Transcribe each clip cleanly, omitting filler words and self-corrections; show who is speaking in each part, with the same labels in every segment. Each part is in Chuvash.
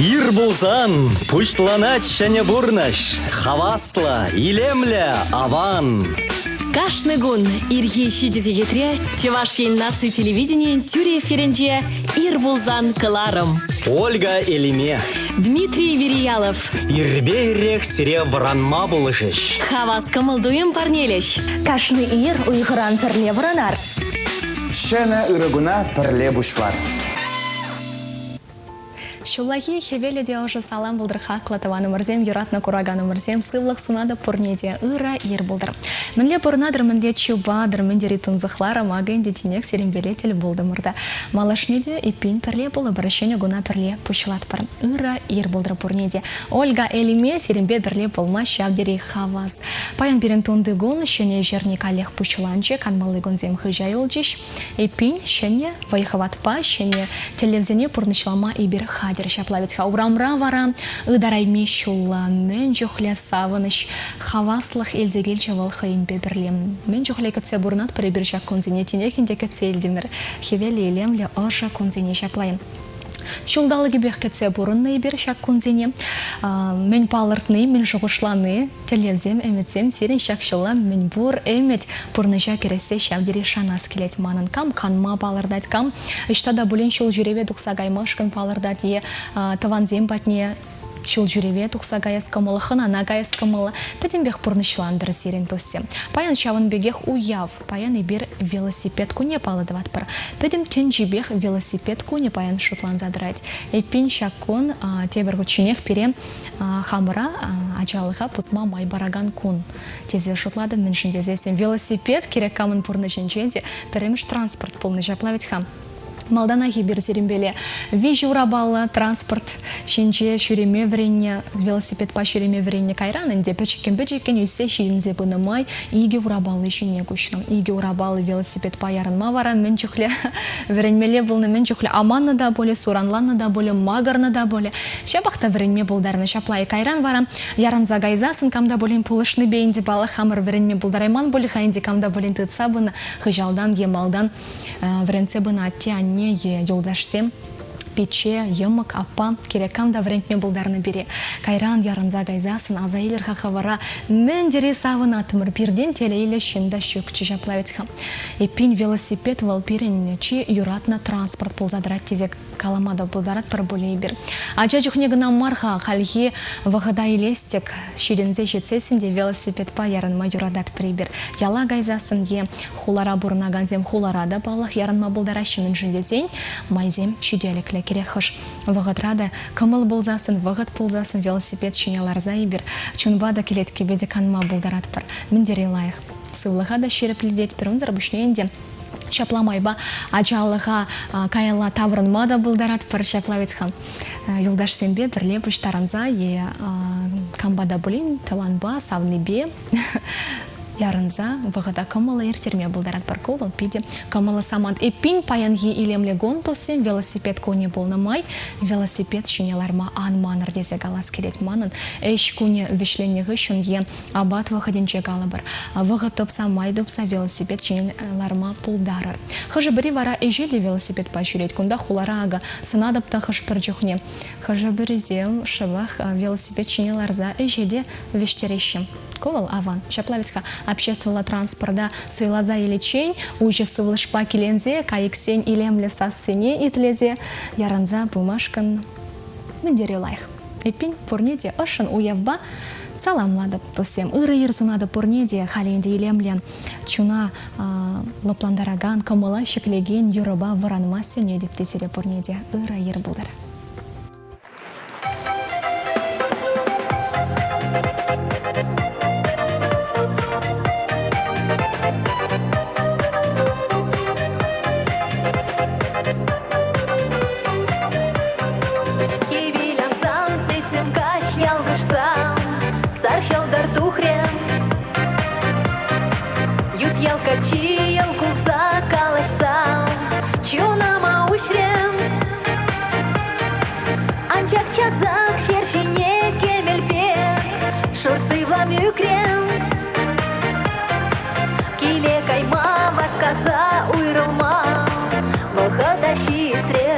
Speaker 1: Ир пулсан пуҫланать ҫӗнӗ пурнӑҫ. Хаваслӑ, илемлӗ, аван.
Speaker 2: Кашни кун ирхи 7 сехетре Чӑваш Ен наци телевиденийӗн тӳрӗ эфирӗнче «Ир пулсан» кӑларӑм.
Speaker 1: Ольга Элиме.
Speaker 2: Дмитрий Вериялов.
Speaker 1: Ирпе ирех сире вӑранма пулӑшӗҫ.
Speaker 2: Хавас кӑмӑл-туйӑм парнелӗҫ.
Speaker 3: Кашни ир уйӑхран пӗрле вӑранар.
Speaker 4: Ҫӗнӗ ырӑ куна пӗрле пуҫлар.
Speaker 5: Ҫуллахи хӗвелӗ те ӑшӑ салам пултӑр хаклӑ тӑванӑмӑрсем, юратнӑ кураканӑмӑрсем, сывлӑх сунатӑп пурне те, ырӑ ир пултӑр. Мӗнле пурӑнатӑр, мӗнле чупатӑр, мӗн тери тунсӑхларӑм, акӑ ӗнтӗ тинех сирӗнпеле тӗл пултӑмӑр та. Малашне те эппин пӗрле пулӑпӑр, ҫӗнӗ куна пӗрле пуҫлатпӑр. Ырӑ ир пултӑр пурне те. Ольга Элиме сирӗнпе пӗрле пулма ҫав тери хавас. Паян пирӗн тунти кун ҫӗнӗ ҫӗрне каллех пуҫланчӗ, канмалли кунсем хыҫа юлчӗҫ. Эппин, ҫӗнӗ вӑй-хӑватпа ҫӗнӗ тӗллевсене пурнӑҫлама эпир хатӗр. Ҫапла вӗт-ха урамра вара ытарайми ҫулла мӗн чухлӗ савӑнӑҫ, хаваслӑх илсе килчӗ вӑл хӑйӗнпе пӗрле. Мӗн чухлӗ кӗтсе пурӑнатпӑр эпир ҫак кунсене, тинех ӗнтӗ кӗтсе илтӗмӗр. Хӗвеллӗ, илемлӗ, ӑшӑ кунсене ҫапла. Ҫулталӑкӗпех кӗтсе пурӑннӑ эпир ҫак кунсене. Мӗн палӑртни, мӗн шухӑшлани, тӗллевсем, ӗмӗтсем сирӗн ҫак ҫулла мӗн пур ӗмӗт пурнӑҫа кӗрессе ҫав тери шанас килет манӑн. Кам канма палӑртать, кам ӑҫта та пулин ҫул ҫӳреве тухса каймашкӑн палӑртать е тӑвансем патне Ҫул ҫӳреве тухса каяс кӑмӑл, хӑнана каяс кӑмӑл пӗтӗмпех пурнӑҫлантӑр сирӗн, туссем. Паян ҫавӑн пекех уяв. Паян эпир велосипед кунне паллӑ тӑватпӑр. Пӗтӗм тӗнчипех велосипед кунӗ паян шутланса тӑрать. Эппин, ҫак кун тепӗр хутченех пире хамӑра ачалӑха путма май паракан кун тесе шутлатӑп. Мӗншӗн тесессӗн велосипед кирек камӑн пурнӑҫӗнче те пӗрремӗш транспорт пулнӑ ҫапла вӗт-ха. Малтанах эпир сирӗнпеле виҫ урапаллӑ транспорт ҫинче ҫӳреме вӗреннӗ, велосипедпа ҫӳреме вӗреннӗ. Кайран ӗнтӗ пӗчӗккӗн-пӗчӗккӗн ӳссе ҫитӗнсе пынӑ май икӗ урапалли ҫине куҫнӑ. Икӗ урапаллӑ велосипедпа ярӑнма вара мӗн чухлӗ вӗренмелле пулнӑ, мӗн чухлӗ аманнӑ та пулӗ, суранланнӑ та пулӗ, макӑрнӑ та пулӗ. Ҫапах та вӗренме пултарнӑ. Ҫапла кайран вара ярӑнса кайсассӑн кам та пулин пулӑшнипе ӗнтӗ паллах хамӑр вӗренме пултарайман пулӗ-ха ӗнтӗ кам та пулин тытса пынӑ хыҫалтан е малтан. Вӗрентсе пынӑ атте-анне е юлташсем, пичче, йӑмӑк, аппа, кирек кам та вӗрентме пултарнӑ пире. Кайран ярӑнса кайсассӑн аса илер-ха хӑвӑра, мӗн тери савӑнаттӑмӑр, пиртен телейлӗ ҫын та ҫукчӗ ҫапла вӗт-ха. Эппин, велосипед вӑл пирӗн чи юратнӑ транспорт пулса тӑрать тесе калама та пултаратпӑр пулӗ эпир. Ача чухне кӑна мар-ха, хальхи вӑхӑта илес тӗк, ҫитӗнсе ҫитсессӗн те велосипедпа ярӑнма юрататпӑр эпир. Яла кайсассӑн е хулара пурӑнакансем хулара та, паллах, ярӑнма пултараҫҫӗ, мӗншӗн тесен майсем ҫителӗклӗ. Кирек хӑш вӑхӑтра та кӑмӑл пулсассӑн, вӑхӑт пулсассӑн велосипед ҫине ларса эпир чунпа та, кӗлеткепе те канма пултаратпӑр. Мӗн тери лайӑх. Сывлӑха та ҫирӗплететпӗр. Унсӑр пуҫне ӗнтӗ Ҫапла майпа ачалӑха каялла таврӑнма та пултаратпӑр. Ҫапла вӗт-ха юлташсемпе пӗрле пуҫтарӑнса е кампа та пулин тӑванпа, савнипе ярӑнса вӑхӑта кӑмӑллӑ ирттерме пултаратпӑр. Ку вӑл питӗ кӑмӑллӑ самант. Эппин, паянхи илемлӗ кун, туссем, велосипед кунӗ пулнӑ май велосипед ҫине ларма ан манӑр тесе калас килет манӑн. Ӗҫ кунӗ вӗҫленнӗ хыҫҫӑн е Апат вӑхӑтӗнче калӑпӑр, вӑхӑт тупса, май тупса велосипед ҫине ларма пултарӑр. Хӑшӗ-пӗри вара ӗҫе те велосипедпа ҫӳрет. Кунта хулара акӑ сӑнатӑп та хӑш-пӗр чухне. Хӑшӗ-пӗрисем шӑпах велосипед ҫине ларса ӗҫе те вӗҫтереҫҫӗ. Ку вӑл аван. Ҫапла вӗт-ха обществӑлла транспорта суйласа иличчен уҫӑ сывлӑшпа киленсе кайӑксен илемлӗ сассине итлесе ярӑнса пымашкӑн мӗн тери лайӑх. Эппин, пурне те ӑшшӑн уявпа саламлатӑп, туссем. Ырӑ ир сунатӑп пурне те. Халӗ ӗнтӗ илемлӗ, чуна лӑплантаракан, кӑмӑла ҫӗклекен юрӑпа вӑранма сӗнетӗп те сире пурне те. Ырӑ ир пултӑр.
Speaker 6: Хӗвел ансан тӗттӗм каҫ ялкӑшсан сар ҫӑлтӑр тухрӗ. Ют ял каччи йӑл кулса калаҫса чунӑма уҫрӗ. Анчах часах ҫер ҫине кӗмӗлпе шур сывлам ӳкрӗ. Киле кайма васкаса уйрӑлма вӑхӑта ҫитрӗ.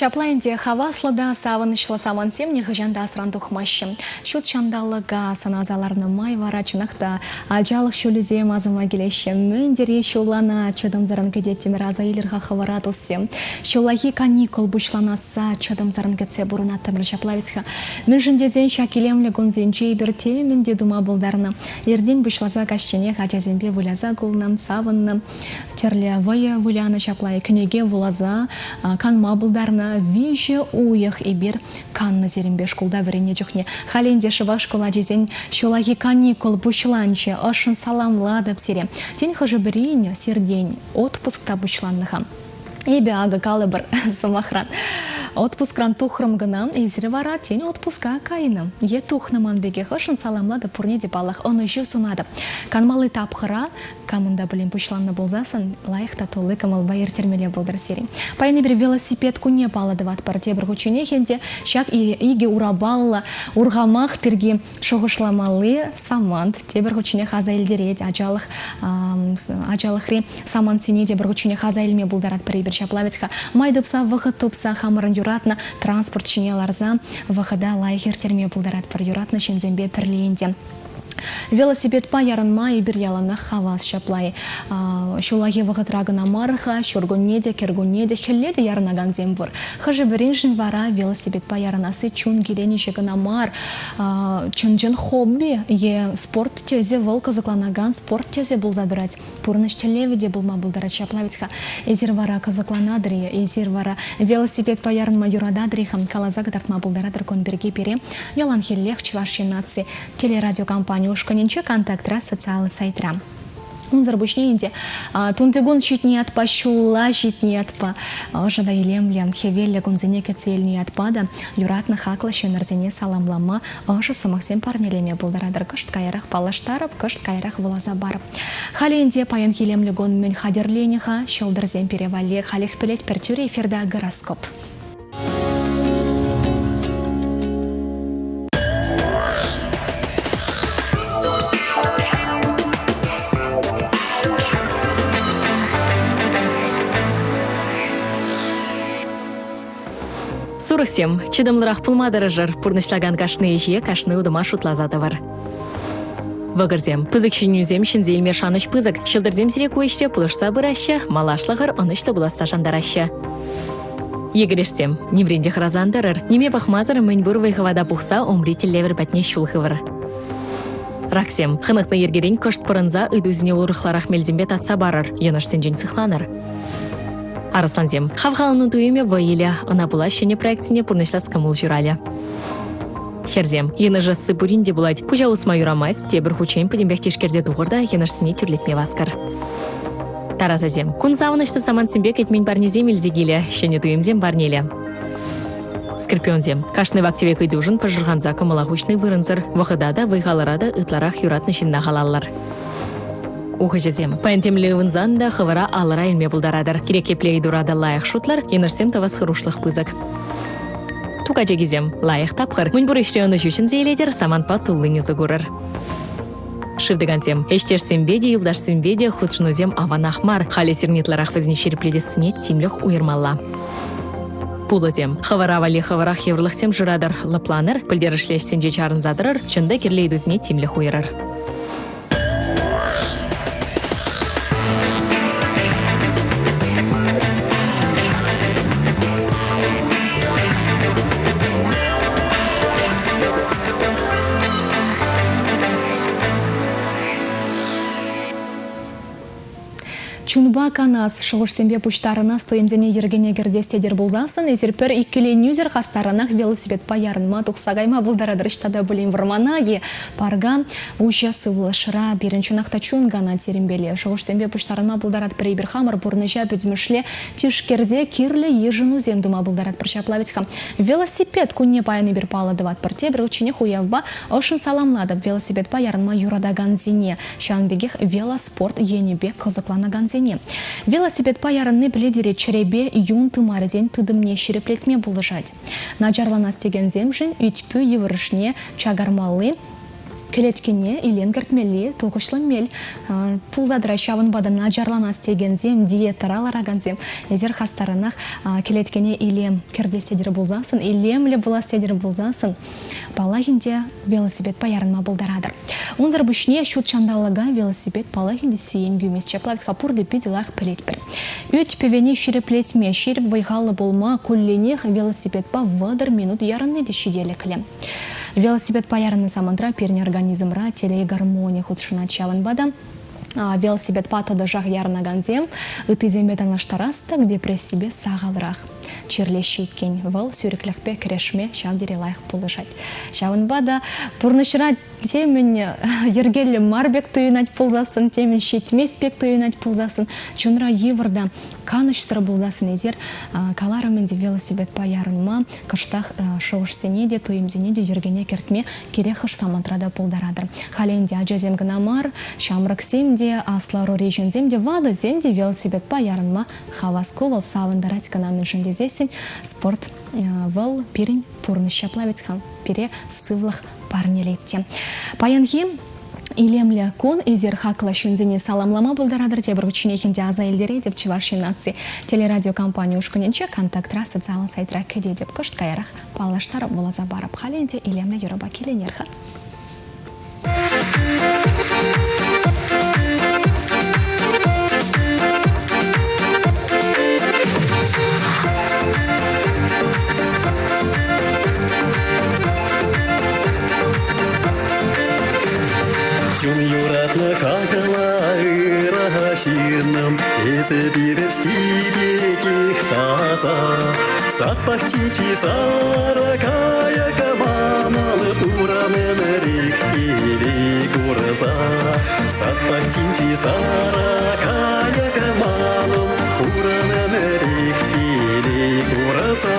Speaker 5: Ҫапла ӗнтӗ хаваслӑ та савӑнӑҫлӑ самантсем нихӑҫан та асран тухмаҫҫӗ. Ҫут ҫанталӑка сӑнаса ларнӑ май вара чӑнах та ачалӑх ҫулӗсем асӑма килеҫҫӗ. Мӗн тери ҫуллана чӑтӑмсӑррӑн кӗтеттӗмӗр аса илер-ха хӑвӑра, туссем. Ҫуллахи каникул пуҫланасса чӑтӑмсӑррӑн кӗтсе пурӑнаттӑмӑр ҫапла вӗт-ха. Мӗншӗн тесен ҫак илемлӗ кунсенче эпир темӗн те тума пултарнӑ. Иртен пуҫласа каҫченех ачасемпе выляса кулнӑ, савӑннӑ, тӗрлӗ вӑйӑ вылянӑ ҫапла кӗнеке вуласа канма пултарнӑ. Виҫӗ уйӑх эпир каннӑ сирӗнпе шкулта вӗреннӗ чухне. Халь ӗнтӗ шӑпах шкул ачисен ҫуллахи каникул пуҫланчӗ. Ӑшшӑн саламлатӑп сире. Тен, хӑшӗ-пӗрин сиртен отпуск та пуҫланнӑ-ха. Эпӗ акӑ калӑпӑр, сӑмахран, отпускран тухрӑм кӑна, эсир вара тен отпуска кайнӑ е тухнӑ ман пекех ӑшшӑн саламлатӑп пурне те паллах ӑнӑҫу сунатӑп. Канмалли тапхӑра камӑн та пулин пуҫланнӑ пулсассӑн лайӑх та тулли кӑмӑлпа ирттермелле пултӑр сирӗн. Паян эпир велосипед кунне паллӑ тӑватпӑр. Тепӗр хутченех ӗнтӗ ҫак икӗ урапаллӑ урхамах пирки шухӑшламалли самант тепӗр хутченех аса илтерет ачалӑх ачалӑхри самантсене тепӗр хутченех аса илме пултаратпӑр эпир ҫапла вӗт-ха май тупса вӑхӑт тупса хамӑрӑн юратнӑ транспорт ҫине ларса вӑхӑта лайӑх ирттерме пултаратпӑр юратнӑ ҫынсемпе пӗрле ӗнтӗ. Велосипедпа ярӑнма эпир яланах хавас ҫапла. Ҫуллахи вӑхӑтра кӑна мар-ха, ҫуркунне те, кӗркунне те, хӗлле те ярӑнакансем пур. Хӑшӗ-пӗриншӗн вара велосипедпа ярӑнасси чун киленӗҫӗ кӑна мар, чӑн-чӑн хобби е спорт тӗсӗ вӑл кӑсӑкланакан спорт тӗсӗ пулса тӑрать. Пурнӑҫ тӗллевӗ те пулма пултарать ҫапла вӗт-ха. Эсир вара кӑсӑкланатӑр-и, эсир вара велосипедпа ярӑнма юрататӑр-и-ха, каласа кӑтартма пултаратӑр кун пирки пире яланхиллех Чӑваш Ен наци телерадиокомпани ушкӑнӗнче Контактра социаллӑ сайтра. Унсӑр пуҫне ӗнтӗ тунтикун ҫитнӗ ятпа, ҫулла ҫитнӗ ятпа, ӑшӑ та илемлӗ, хӗвеллӗ кунсене кӗтсе илнӗ ятпа та юратнӑ хаклӑ ҫыннӑрсене саламлама ӑшӑ сӑмахсем парнелеме пултаратӑр. Кӑшт каярах паллаштарӑп, кӑшт каярах вуласа парӑп. Халӗ ӗнтӗ паянхи илемлӗ кун мӗн хатӗрленӗ-ха? Ҫӑлтӑрсем пире валли халех пӗлетпӗр тӳрӗ эфирта гороскоп.
Speaker 2: Сурӑхсем, чӑтӑмлӑрах пулма тӑрӑшӑр. Пурнӑҫлакан кашни ӗҫе, кашни утӑма шутласа тӑвӑр. Вӑкӑрсем, пысӑк ҫитӗнӳсем ҫӗнсе илме шанӑҫ пысӑк. Ҫӑлтӑрсем сире ку ӗҫре пулӑшса пыраҫҫӗ, малашлӑхӑр ӑнӑҫлӑ пуласса шантараҫҫӗ. Йӗкӗрешсем, нимрен те хӑраса ан тӑрӑр. Ниме пӑхмасӑр мӗнпур вӑй-хӑвата пухса умри тӗллевӗр патне ҫул хывӑр. Раксем, хӑнӑхнӑ йӗркерен кӑшт пӑрӑнса ыйтусене урӑхларах мелсемпе татса парӑр, йӑнӑшсенчен сыхланӑр. Арӑслансем, хавхалану туйӑмӗ вӑй илӗ, ӑна пула ҫӗнӗ проектсене пурнӑҫлас кӑмӑл ҫуралӗ. Хӗрсем, йӑнӑшасси пурин те пулать. Пуҫа усма юрамасть, тепӗр хутчен пӗтӗмпех тишкерсе тухӑр та йӑнӑшсене тӳрлетме васкӑр. Тарасасем, кун савӑнӑҫлӑ самантсемпе кӗтмен парнесем илсе килӗ, ҫӗнӗ туйӑмсем парнелӗ. Скорпионсем, кашни вак-тӗвек ыйтушӑн пӑшӑрханса кӑмӑла хуҫни вырӑнсӑр. Вӑхӑта та, вӑй-халӑра та ытларах юратнӑ ҫынна халаллӑр. Ухӑҫӑсем, паян темле ывӑнсан та хӑвӑра алӑра илме пултаратӑр. Кирек епле ыйтура та лайӑх шутлӑр, йӑнӑшсем тӑвас хӑрушлӑх пысӑк. Тукачакисем, лайӑх тапхӑр. Мӗнпур ӗҫре ӑнӑҫу ҫӗнсе илетӗр, самантпа туллин усӑ курӑр. Шывтӑкансем, ӗҫтешсемпе те, юлташсемпе те хутшӑнусем аванах мар. Халӗ сирӗн ытларах вӗсене ҫирӗплетессине тимлӗх уйӑрмалла. Пулӑсем, хӑвӑра валли хӑвӑрах йывӑрлӑхсем шыратӑр, лӑпланӑр, пӗлтерӗшлӗ ӗҫсенче чарӑнса тӑрӑр, чӑн та кирлӗ ыйтусене тимлӗх уйӑрӑр.
Speaker 5: Чун Чунпа канас, шухӑшсемпе пуҫтарӑнас туйӑмсене йӗркене кӗртес тетӗр пулсассӑн эсир пӗр иккӗленӳсӗр хастаррӑнах велосипедпа ярӑнма тухса кайма пултаратӑр. Ӑҫта та пулин вӑрмана е парка уҫӑ сывлӑшра пирӗн чӑнах та чун канать сирӗнпеле. Шухӑшсемпе пуҫтарӑнма пултаратпӑр эпир хамӑр пурнӑҫа пӗтӗмӗшле тишкерсе кирлӗ йышӑнусем тума пултаратпӑр ҫапла вӗт-ха. Велосипед кунне паян эпир паллӑ тӑватпӑр. Тепӗр хутченех уявпа ӑшшӑн саламлатӑп велосипедпа ярӑнма юратакансене. Ҫавӑн пекех велоспорт енӗпе кӑсӑкланакансене. Велосипедпа ярӑнни пӗлетӗр-и чӗрепе юн тымарӗсен тытӑмне ҫирӗплетме пулӑшать. Начарланас текенсемшӗн ӳт-пӳ йывӑрӑшне чакармалли, кӗлеткене илем кӗртмелли тухӑҫлӑ мел пулса тӑрать. Ҫавӑнпа та начарланас текенсем, диетӑра ларакансем, эсир хастаррӑнах кӗлеткене илем кӗртес тетӗр пулсассӑн, илемлӗ пулас тетӗр пулсассӑн, паллах ӗнтӗ, велосипедпа ярӑнма пултаратӑр. Унсӑр пуҫне ҫут ҫанталӑка велосипед паллах ӗнтӗ сиен кӳмест. Ҫапла вӗт-ха пурте питӗ лайӑх пӗлетпӗр. Ӳт-пӗвене ҫирӗплетме, ҫирӗп вӑй-халлӑ пулма кулленех велосипедпа 30 минут ярӑнни те ҫителӗклӗ. Велосипедпа ярӑннӑ самантра пирӗн организмра телей гормонӗ хутшӑнать. Ҫавӑнпа та велосипедпа тӑтӑшах ярӑнакансем ыттисемпе танлаштарас тӑк депрессипе сахалрах чирлеҫҫӗ иккен. Вӑл сӳрӗклӗхпе кӗрешме ҫав тери лайӑх пулӑшать. Ҫавӑнпа та пурнӑҫра темӗн йӗркеллӗ мар пек туйӑнать пулсассӑн, темӗн ҫитмест пек туйӑнать пулсассӑн, чунра йывӑр та канӑҫсӑр пулсассӑн эсир каларӑм ӗнтӗ велосипедпа ярӑнма, кӑштах шухӑшсене те, туйӑмсене те йӗркене кӗртме кирек хӑш самантра та пултаратӑр. Халӗ ӗнтӗ ачасем кӑна мар, ҫамрӑксем те, аслӑ ӑрури ҫынсем те, ватӑсем те велосипедпа ярӑнма хавас. Ку вӑл савӑнтарать кӑна, мӗншӗн тесессӗн спорт вӑл пирӗн пурнӑҫ ҫапла вӗт-ха, пире сывлӑх парнелет те. Паянхи илемлӗ кун эсир хаклӑ ҫынсене саламлама пултаратӑр. Тепӗр хутченех ӗнтӗ аса илтеретӗп Чӑваш Ен наци телерадиокомпани ушкӑнӗнче Контактра социаллӑ сайтра кӗтетӗп. Кӑшт каярах паллаштарӑп, вуласа парӑп. Халӗ ӗнтӗ илемлӗ юрӑпа киленер-ха.
Speaker 1: Чун юратнӑ хакла ырӑ ҫыннӑм, эсӗ пирӗшти пекех таса. Сад пахчинчи сарӑ кайӑк манӑн пурӑн ӗмӗрех телей курса. Сад пахчинчи сарӑ кайӑк манӑн пурӑн ӗмӗрех телей курса.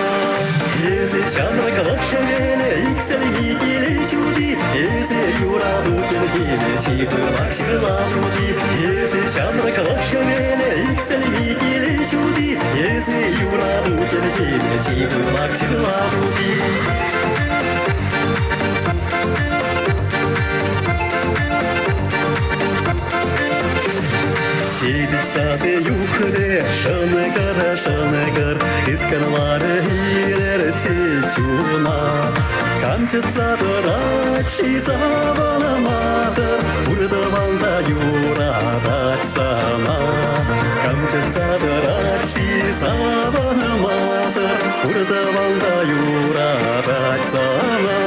Speaker 1: Эсӗ ҫамрӑклӑх хӗвелӗ, иксӗлми телей ҫути, эсӗ юрату хӗлхемӗ, чи пылак ҫырла тути. Эсӗ ҫамрӑклӑх хӗвелӗ, иксӗлми телей ҫути, эсӗ юрату хӗлхемӗ, чи пылак ҫырла тути. Ҫепӗҫ сасӑ юхрӗ, шӑнкӑр, шӑнкӑр, тыткӑнларӗ илӗртсе чуна. Кам чӑтса тӑрать-ши савӑнмасӑр, пур тӑван та юратать сана. Кам чӑтса тӑрать-ши савӑнмасӑр, пур тӑван та юратать сана.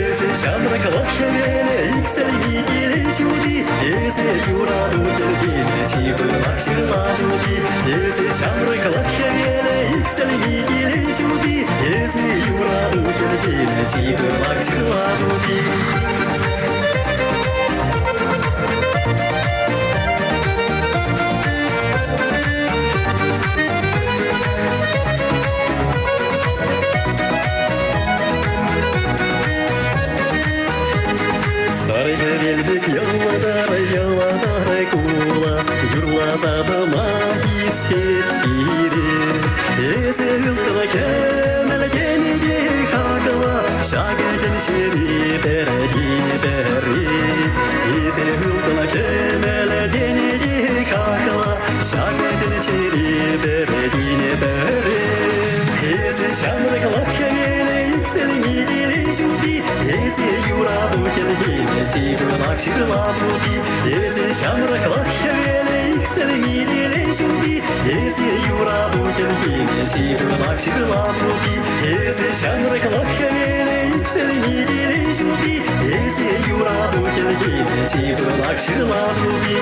Speaker 1: Эсӗ ҫамрӑклӑх хӗвелӗ, иксӗлми телей ҫути, эсӗ юрату хӗлхемӗ, чи пылак ҫырла тути. Эсӗ ҫамрӑклӑх хӗвелӗ, иксӗлми телей ҫути, эсӗ юрату хӗлхемӗ, чи пылак ҫырла тути. Сар хӗвел пек йӑлтӑр, йӑлтӑр кула, юрласа тӑма хистет пире. Эсӗ ылтӑн кӗмӗл темӗн хаклӑ, ҫакӑ тӗнчери пӗртен пӗри. Эсӗ ылтӑн кӗмӗл тенӗ хаклӑ, ҫакӑ тӗнчери пӗртен пӗри. Эсӗ ҫамрӑклӑх хӗвелӗ, иксӗлми телей ҫути, эсӗ юрату хӗлхемӗ, чи пылак ҫырла тути. Эсӗ ҫамрӑклӑх хӗвелӗ, иксӗлми телей ҫути, эсӗ юрату хӗлхемӗ, чи пылак ҫырла тути. Эсӗ ҫамрӑклӑх хӗвелӗ, иксӗлми телей ҫути, эсӗ юрату хӗлхемӗ, чи пылак ҫырла тути.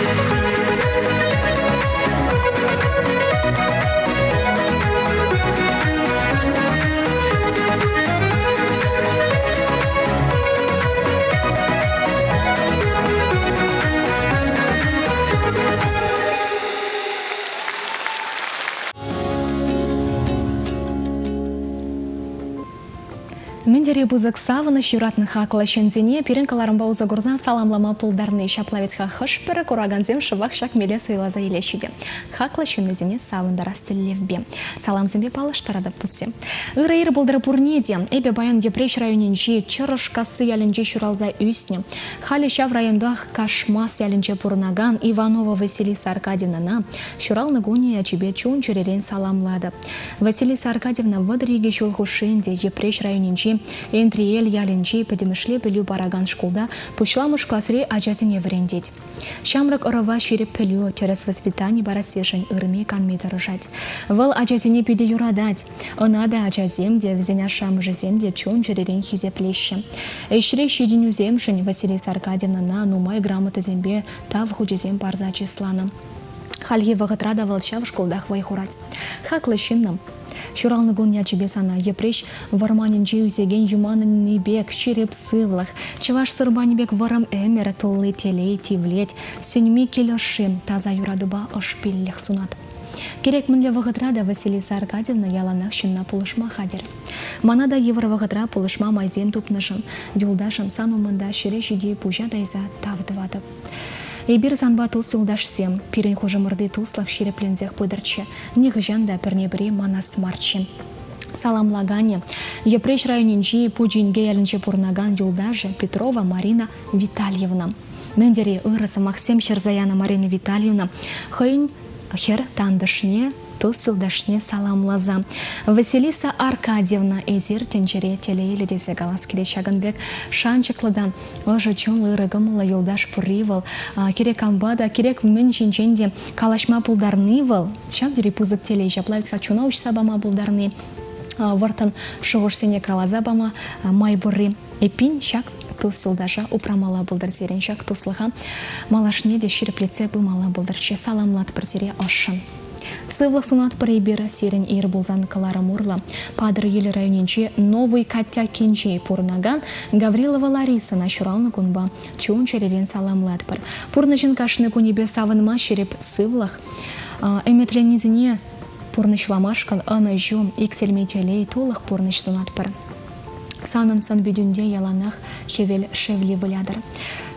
Speaker 5: Мӗн тери пысӑк савӑнӑҫ юратнӑ хаклӑ ҫынсене пирӗн кӑларӑмпа усӑ курса саламлама пултарни. Ҫапла вӗт-ха хӑш-пӗр куракансем шӑпах ҫак меле суйласа илеҫҫӗ те. Хаклӑ ҫыннисене савӑнтарас тӗллевпе. Саламсемпе паллаштаратӑп, туссем. Ырӑ ир пултӑр пурне те. Эпӗ паян Йӗпреҫ районӗнчи Чӑрӑшкасси ялӗнче ҫуралса ӳснӗ. Халӗ ҫав районтах Кашмас ялӗнче пурӑнакан Иванова Василиса Аркадьевнӑна ҫуралнӑ кунӗ ячӗпе чун-чӗререн саламлатӑп. Василиса Аркадьевна 32 ҫул хушши ӗнтӗ Йӗпреҫ районӗнчи Энтриел ялӗнчи пӗтӗмӗшле пӗлӳ паракан шкулта пуҫламӑш класри ачасене вӗрентет. Ҫамрӑк ӑрӑва ҫирӗп пӗлӳ, тӗрӗс воспитани парассишӗн ырми-канми тӑрӑшать. Вӑл ачасене питӗ юратать. Ӑна та ачасем те, вӗсен ашшӗ-амӑшӗсем те чун-чӗререн хисеплеҫҫӗ. Ӗҫри ҫитӗнӳсемшӗн Василиса Аркадьевнӑна нумай грамотӑсемпе тав хучӗсем парса чысланӑ. Хальхи вӑхӑтра та вӑл ҫав шкултах вӑй хурать. Хаклӑ ҫыннӑм, ҫуралнӑ кун ячӗпе сана Йӗпреҫ вӑрманӗнче ӳсекен юманӑнни пек ҫирӗп сывлӑх, чӑваш сурпанӗ пек вӑрӑм ӗмӗр, тулли телей, тивлет, сӳнми кил ӑшши, таса юратупа ӑш пиллӗх сунат. Кирек мӗнле вӑхӑтра та Василиса Аркадьевна яланах ҫынна пулӑшма хатӗр. Мана та йывӑр вӑхӑтра пулӑшма майсем тупнӑшӑн, юлташӑм, сан умӑнта ҫӗре ҫити пуҫа тайса тав тӑватӑп. Эпир санпа тус-юлташсем, пирӗн хушӑмӑрти туслӑх ҫирӗпленсех пытӑрччӗ, нихӑҫан та пӗрне-пӗри манас марччӗ. Саламлаканӗ, Йӗпреҫ районӗнчи Пучинке ялӗнче пурӑнакан юлташӗ Петрова Марина Витальевна. Мӗн тери ырӑ сӑмахсем ҫырса янӑ Марина Витальевна хӑйӗн хӗр тантӑшне, тус-юлташне саламласа. Василиса Аркадьевна, эсир тӗнчере телейлӗ тесе калас килет ҫакӑн пек шанчӑклӑ та ӑшӑ чунлӑ, ырӑ кӑмӑллӑ юлташ пурри вӑл, кирек кампа та, кирек мӗн ҫинчен те калаҫма пултарни вӑл ҫав тери пысӑк телей. Ҫапла вӗт-ха чуна уҫса пама пултарни, вӑрттӑн шухӑшсене каласа пама май пурри. Эппин, ҫак тус-юлташа упрамалла пултӑр сирӗн, ҫак туслӑха малашне те ҫирӗплетсе пымалла пултӑрччӗ. Саламлатпӑр сире ӑшшӑн. Сывлӑх сунатпӑр эпир сирӗн ир пулсан кӑларӑм урлӑ. Патӑрьел районӗнчи Новый Катякинче пурӑнакан Гаврилова Ларисӑна ҫуралнӑ кунпа чун-чӗререн саламлатпӑр. Пурнӑҫӑн кашни кунӗпе савӑнма ҫирӗп сывлӑх, ӗмӗтленнисене пурнӑҫламашкӑн ӑнӑҫу, иксӗлми телей, тулӑх пурнӑҫ сунатпӑр. Санӑн сӑн-питӳнте яланах хӗвел шевли вылятӑр.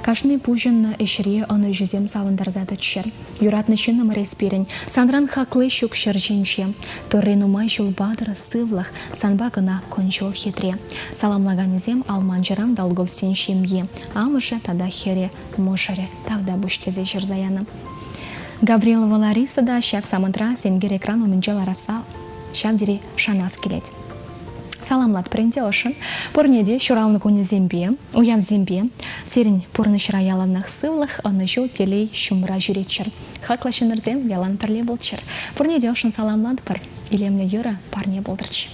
Speaker 5: Кашни пуҫӑннӑ ӗҫре ӑнӑҫусем савӑнтарса тӑччӑр. Юратнӑ ҫыннӑмӑр эс пирӗн, санран хакли ҫук ҫӗр ҫинче. Турри нумай ҫул патӑр, сывлӑх, санпа кӑна кун-ҫул хитре. Саламлаканӗсем Алманчӑран Долговсен ҫемйи, амӑшӗ тата хӗрӗ, мӑшӑрӗ тавтапуҫ тесе ҫырса янӑ. Гаврилова Лариса та ҫак самантра сенкер экран умӗнче ларасса ҫав тери шанас килет. Саламлатпӑр ӗнтӗ ӑшшӑн. Пурне те ҫуралнӑ кунӗсемпе, уявсемпе. Сирӗн пурнӑҫра яланах сывлӑх, ӑнӑҫу, телей ҫумра ҫӳреччӗр. Хаклӑ ҫыннӑрсем ялан пӗрле пулччӑр. Пурне те ӑшшӑн саламлатпӑр. Илемлӗ юрӑ парне пултӑрччӗ.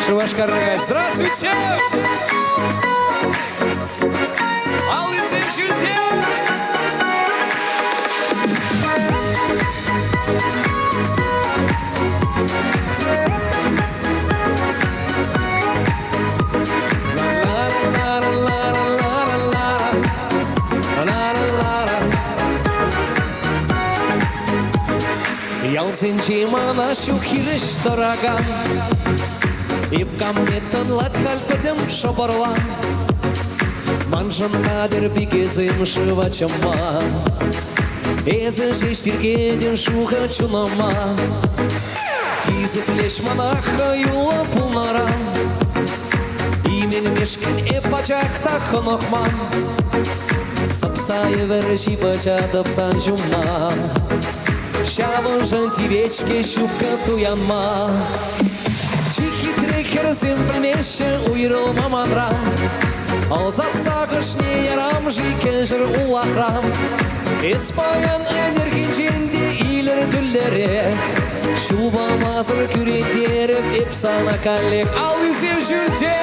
Speaker 7: Шупашкар Здравствуйте! Аллисем ҫӳлте! Ялсенче мана ҫук хирӗҫ тӑракан Эп камне тӑнлать халь пӗтӗм шӑпӑрлан Маншӑн хатӗр пикесем шыва чӑмма. Эсӗ ҫеҫ тиркетӗн шухӑ чунӑма. Хисеплеҫ мана хӑюллӑ пулнӑран. Именмешкӗн эп пачах та хӑнӑхман. Сӑпса евӗр ҫыпӑҫатӑп сан ҫумна. Ҫавӑншӑн тивет-ҫке ҫупкӑ туянма. Чи хитре хӗрсем пӗлмеҫҫӗ уйрӑлма манран. Ӑсатса кӑшне ярам-ши кӗҫӗр улахран. Эс паян ӗнерхинчен те илӗртӳллӗрех. Ҫул памасӑр кӳрентерӗп эп сана каллех. Аллисем ҫӳлте!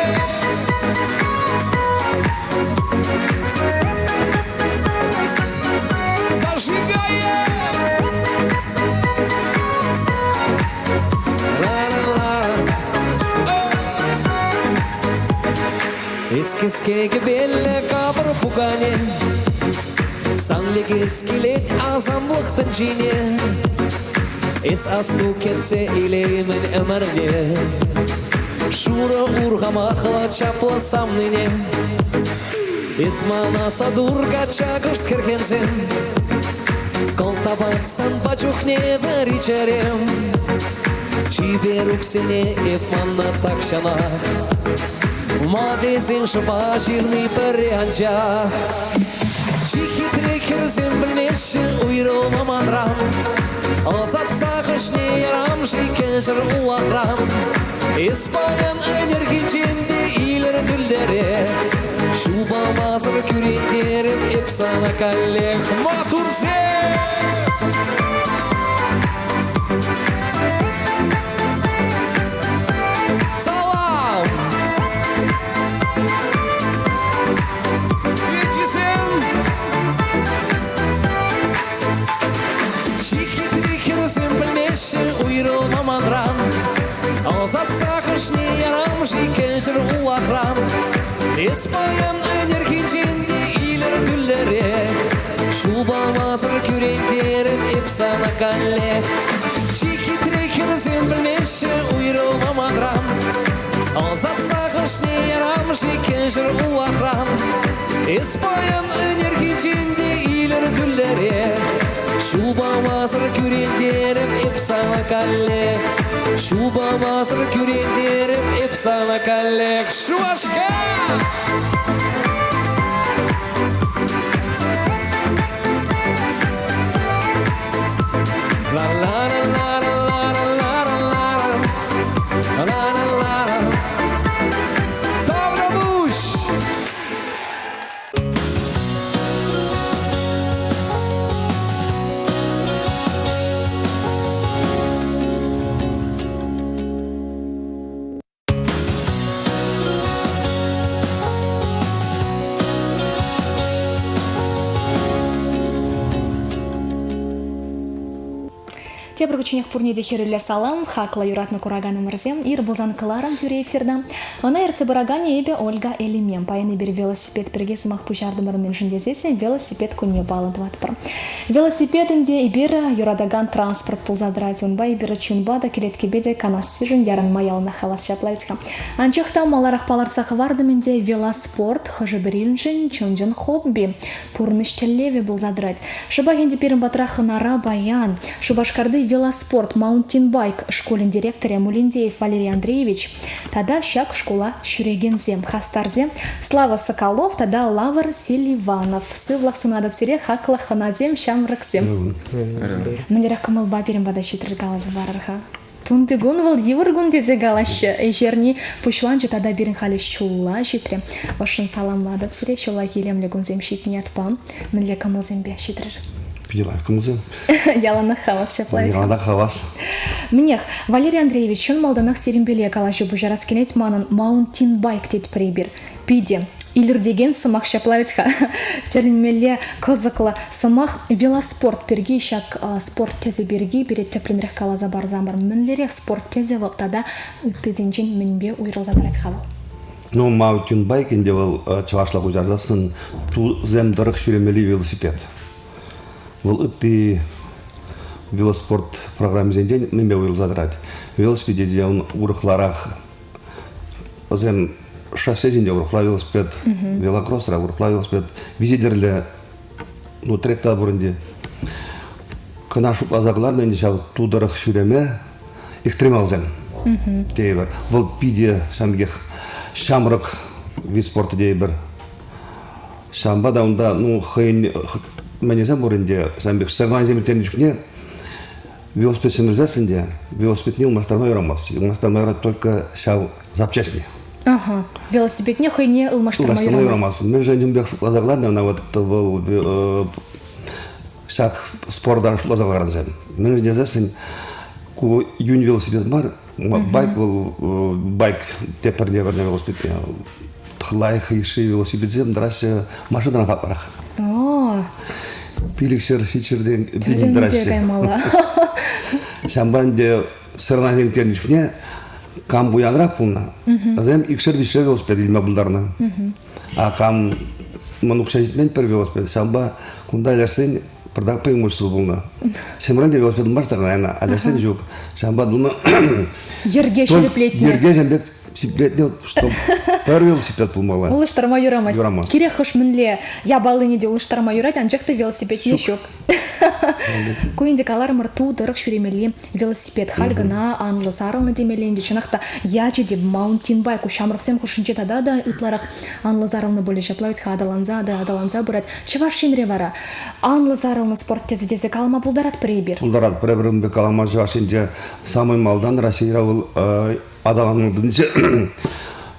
Speaker 7: Эс кӗске кӗпеллӗ капӑр пукане, Сан лекес килет асамлӑх тӗнчине. Эс асту кӗтсе илеймӗн ӗмӗрне, Шурӑ урхамахла чаплӑ савнине. Эс мана сатур качча кӑшт хӗрхенсен, Кӑлтапать санпа чухне вӗри чӗрем. Чиперуксене эп маннӑ тахҫанах. Ма тесен шӑпа ҫырни пӗрре анчах. Чи хитре хӗрсем пӗлмеҫҫӗ уйрӑлма манран. Ӑсатса хӑшне ярам-ши кӗҫӗр улахран. Эс паян ӗнерхинчен те илӗртӳллӗрех. Ҫул памасӑр кӳрентерӗп эп сана каллех. Матурсем! Салам! Ячӗсем! Чи хитре хӗрсем пӗлмеҫҫӗ уйрӑлма манран. Ӑсатса хӑшне ярам-ши кӗҫӗр улахран. Эс паян ӗнерхинчен те илӗртӳллӗрех. Ҫул памасӑр кӳрентерӗп эп сана каллех. Чи хитре хӗрсем пӗлмеҫҫӗ уйрӑлма манран. Ӑсатса хӑшне ярам-ши кӗҫӗр улахран. Эс паян ӗнерхинчен те илӗртӳллӗрех. Ҫул памасӑр кӳрентерӗп эп сана каллех. Ҫул памасӑр кӳрентерӗп эп сана каллех. Шупашкар! La la la la la la la la la la la la Таврапуҫ!
Speaker 5: Тепӗр кучченех пурне те хӗрӳллӗ салам, хаклӑ юратнӑ кураканӑмӑрсем. Ир пулсан кӑларӑм тӳре эфирта. Ӑна ертсе пыраканӗ эпӗ Ольга Элиме. Паян эпир велосипед пирки сӑмах пуҫартӑмӑр мӗншӗн тесессӗн велосипед кунне паллӑ тӑватпӑр. Велосипед ӗнтӗ эпир юратакан транспорт пулса тӑрать. Унпа эпир чунпа та, кӗлеткепе те канассишӗн ярӑнма яланах хавас ҫапла вӗт-ха. Анчах та маларах палӑртса хӑвартӑм ӗнтӗ, велоспорт хӑшӗ-пӗриншӗн чӑн-чӑн хобби, пурнӑҫ тӗллевӗ пулса тӑрать. Шӑпах ӗнтӗ пирӗн патра хӑнара паян Шупашкарти велоспорт маунтинбайк шкулӗн директорӗ Мулендеев Валерий Андреевич тата ҫак шкула ҫӳрекенсем, хастарсем Слава Соколов тата Лавр Селиванов. Сывлӑх сунатӑп сире, хаклӑ хӑнасем, ҫамрӑксем. Мӗнлерех кӑмӑлпа пирӗн пата ҫитрӗр каласа парӑр-ха? Тунти кун вӑл йывӑр кун тесе калаҫҫӗ. Ӗҫерни пуҫланчӗ тата пирӗн халӗ ҫулла ҫитрӗ. Ӑшшӑн саламлатӑп сире ҫуллахи илемлӗ кунсем ҫитнӗ ятпа. Мӗнле кӑмӑлсемпе ҫитрӗр?
Speaker 8: Питӗ лайӑх кӑмӑлсем.
Speaker 5: Яланах хавас ҫапла.
Speaker 8: Яланах хавас.
Speaker 5: Мӗнех, Валерий Андреевич, чӑн малтанах сирӗнпеле калаҫу пуҫарас килет манӑн маунтинбайк тетпӗр эпир. Питӗ илӗртекен сӑмах ҫапла вӗт-ха. Тӗлӗнмелле кӑсӑклӑ сӑмах велоспорт пирки ҫак спорт тӗсӗ пирки пире тӗплӗнрех каласа парсамӑр. Мӗнлерех спорт тӗсӗ вӑл тата ыттисенчен мӗнпе уйрӑлса тӑрать-ха вӑл?
Speaker 8: Ну, маунтинбайк ӗнтӗ вӑл чӑвашла куҫарсассӑн тусем тӑрӑх ҫӳремелли велосипед. Вӑл ытти велоспорт программисенчен мӗнпе уйрӑлса тӑрать? Велосипеде те он урӑхларах Вӗсем шоссе ҫинче урӑхла велосипед, велокроссра урӑхла велосипед, виҫе тӗрлӗ ну, трек та пур ӗнтӗ. Кӑна шутласа кӑларнӑ ӗнтӗ ҫав ту тӑрӑх ҫӳреме экстремалсем тейӗпӗр. Вӑл питӗ ҫавӑн пекех ҫамрӑк вид спорта тейӗпӗр. Ҫавӑнпа та унта ну, хӑйӗн мӗнӗсем пур ӗнтӗ, ҫавӑн пек соревнованисем ирттернӗ чухне Велосипед ҫӗмӗрсессӗн те велосипедне ылмаштарма юрамасть. Ылмаштарма юрать только ҫав запчастьне.
Speaker 5: Ага. Велосипедне хӑйне ылмаштарма
Speaker 8: юрамасть. юрамасть. Мӗншӗн ун пек шутласа кӑларнӑ ӑна вот вӑл ҫак спорта шутласа кӑларнӑсем. Мӗншӗн тесессӗн ку йӳн велосипед мар, байк вӑл байк те пӗрне пӗрне велосипедне лайӑх йышши велосипедсем тӑраҫҫӗ машинӑран хаклӑрах.
Speaker 5: О!
Speaker 8: Пилӗкҫӗр, ҫичҫӗртен пин тӑраҫҫӗ.
Speaker 5: каймалла.
Speaker 8: Ҫавӑнпа ӗнтӗ сӑрнасем тернӗ чухне. Кам пуянрах пулнӑ, вӗсем икшер-виҫшер велосипед илме пултарнӑ. А кам мӑн укҫа ҫитмен пӗр велосипед, ҫавӑнпа кунта ачасен пӑртак преимущество пулнӑ. Ҫӗмрен те велосипед мар та ачасен ҫук. Ҫавӑнпа тунӑ
Speaker 5: Йӗрке ҫирӗплетнӗ.
Speaker 8: Йӗрке ҫын пек сиплетнӗ, что пӗр велосипед пулмалла.
Speaker 5: Улӑштарма юрамасть.
Speaker 8: Юрамасть.
Speaker 5: Кирек хӑш мӗнле япалине те улӑштарма юрать, анчах та велосипедне ҫук. Ку ӗнтӗ каларӑмӑр ту тӑрӑх ҫӳремелли велосипед. Халь кӑна анлӑ сарӑлнӑ темелле ӗнтӗ. Чӑнах та ячӗ те маунтинбайк. Ку ҫамрӑксем хушшинче тата та ытларах анлӑ сарӑлнӑ пулӗ. Ҫапла вӗт-ха аталанса та аталанса пырать. Чӑваш Енре вара анлӑ сарӑлнӑ спорт тӗсӗ тесе калама пултаратпӑр эпир.
Speaker 8: Пултаратпӑр эпир ун пек калама Чӑваш Енре самый малтан Раҫҫейре вӑл аталаннӑ тытӑнчӗ.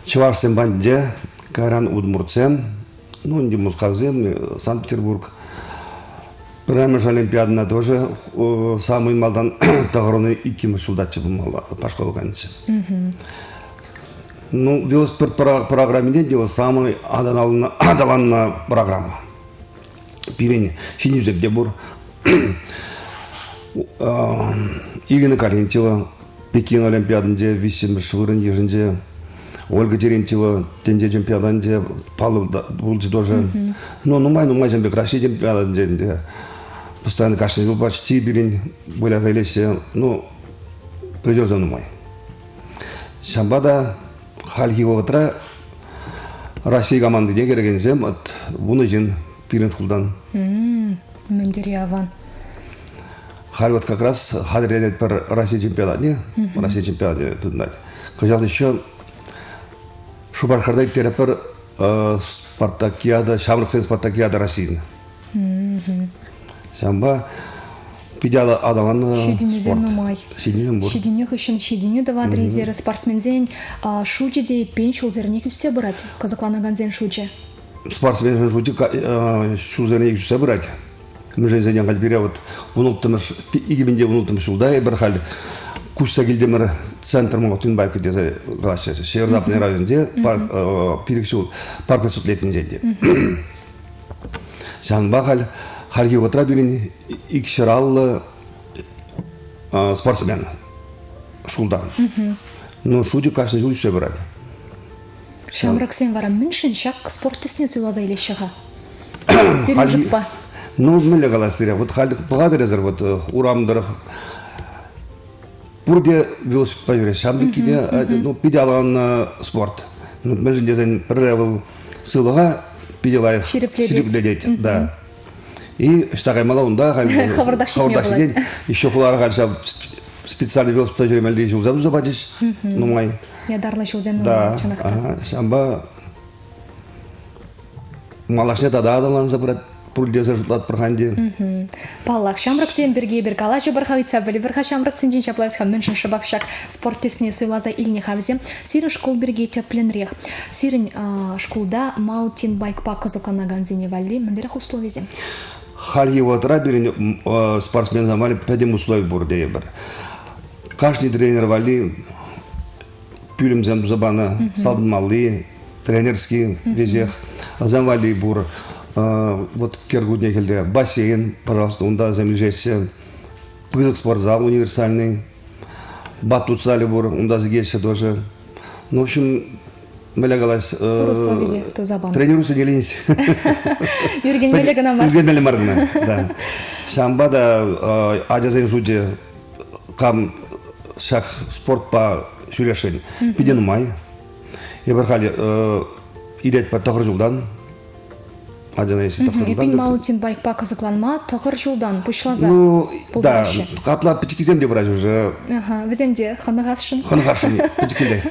Speaker 8: Чӑвашсем патӗнче кайран удмуртсем, ну, ӗнтӗ Мускавсем, Санкт-Петербург. Пӗрремӗш Олимпиадӑна тоже самый малтан тӑхӑрӑн иккӗмӗш ҫултаччӗ пулмалла, Пашкова канччӗ. Ну, велосипед программине те самый аталаннӑ программа. Пирӗн ҫитӗнӳсем те пур. Ирина Карентьева Пекин Олимпиадинче виҫҫӗмӗш вырӑн йышӑнчӗ. Ольга Терентьева тӗнче чемпионатӗнче паллӑ пулчӗ тоже. Ну, нумай-нумай ҫын пек Раҫҫей чемпионатӗнче ӗнтӗ. Постоянно кашни ҫул почти пирӗн выляса илеҫҫӗ. Ну, призерсем нумай. Ҫавӑнпа та хальхи вӑхӑтра Раҫҫей командине кӗрекенсем от вунӑ ҫын пирӗн шкултан.
Speaker 5: Мӗн тери аван.
Speaker 8: Халь вот как раз хатӗрленетпӗр Раҫҫей чемпионатне. Раҫҫей чемпионатне тытӑнать. Кӑҫал еще Шупашкарта ирттеретпӗр спартакиада, ҫамрӑксен спартакиада Российӑн. Ҫавӑнпа питӗ аталаннӑ
Speaker 5: Ҫитӗнӳсем нумай.
Speaker 8: Ҫитӗнӳсем пур.
Speaker 5: Ҫитӗнӳ хыҫҫӑн ҫитӗнӳ тӑватӑр эсир. Спортсменсен шучӗ те эппин ҫулсеренех ӳссе пырать, кӑсӑкланакансен шучӗ.
Speaker 8: Спортсменсен шучӗ ҫулсеренех ӳссе пырать. Мӗншӗн халь пире вот вунулттӑмӗш, 2016 ҫулта эпир халь куҫса килтӗмӗр центр Молотинбайка тесе калаҫҫӗ. Северо-Западный районте пилӗк ҫул парк преступленинчен те. Ҫавӑнпа халь хальхи вӑхӑтра пирӗн икҫӗр спортсмен шкулта. Ну, шучӗ кашни ҫул ӳссе пырать.
Speaker 5: Ҫамрӑксем вара мӗншӗн ҫак спорт тӗсне суйласа илеҫҫӗ-ха? Сирӗн шутпа?
Speaker 8: Ну, мӗнле калас сире, вот халь пӑхатӑр эсӗр, вот урам тӑрӑх пурте велосипедпа ҫӳреҫҫӗ. Ҫавӑн пекки те, ну, питӗ аталаннӑ спорт. Ну, мӗншӗн тесен пӗрре вӑл сывлӑха питӗ лайӑх ҫирӗплетет, да. И ӑҫта каймалла унта халь
Speaker 5: хӑвӑртах ҫитме пулать.
Speaker 8: Еще хулара халь ҫав специальный велосипедпа ҫӳремелли ҫулсем туса пачӗҫ нумай.
Speaker 5: Ятарлӑ ҫулсем нумай, чӑнах та.
Speaker 8: Ҫавӑнпа малашне тата аталанса пырать пуль тесе шутлатпӑр-ха ӗнтӗ.
Speaker 5: Паллах, ҫамрӑксем пирки эпир калаҫӑпӑр-ха ыйтса пӗлӗпӗр-ха ҫамрӑксенчен ҫапла-ха мӗншӗн шӑпах ҫак спорт тӗсне суйласа илнӗ-ха вӗсем. Сирӗн шкул пирки тӗплӗнрех. Сирӗн шкулта маунтинбайкпа кӑсӑкланакансене валли мӗнлерех условисем?
Speaker 8: Хальхи вӑхӑтра пирӗн спортсменсем валли пӗтӗм услови пур тейӗпӗр. Кашни тренер валли пӳлӗмсем туса панӑ, салтӑнмалли, тренерский веҫех. Вӗсем валли пур. Вот кӗркунне хӗлле бассейн, пожалуйста, унта вӗсем ишеҫҫӗ. Пысӑк спортзал универсальный. Батут залӗ пур, унта сикеҫҫӗ тоже. Ну, в общем, мӗнле калас...
Speaker 5: Пур услови те туса панӑ.
Speaker 8: Тренируйся не ленись.
Speaker 5: Ӳркенмелле кӑна мар.
Speaker 8: Ӳркенмелле мар кӑна, да. Ҫавӑнпа та ачасен шучӗ кам ҫак спортпа ҫӳресшӗн питӗ нумай. Эпир халь илетпӗр тӑхӑр ҫултан. Ачана если тӑхӑр ҫултан.
Speaker 5: Эпин маунтинбайкпа кӑсӑкланма тӑхӑр ҫултан пуҫласа
Speaker 8: ну, да, капла пӗчӗккисем те пыраҫ уже.
Speaker 5: Ага, вӗсем те хӑнӑхасшӑн.
Speaker 8: Хӑнӑхасшӑн пӗчӗккӗлех.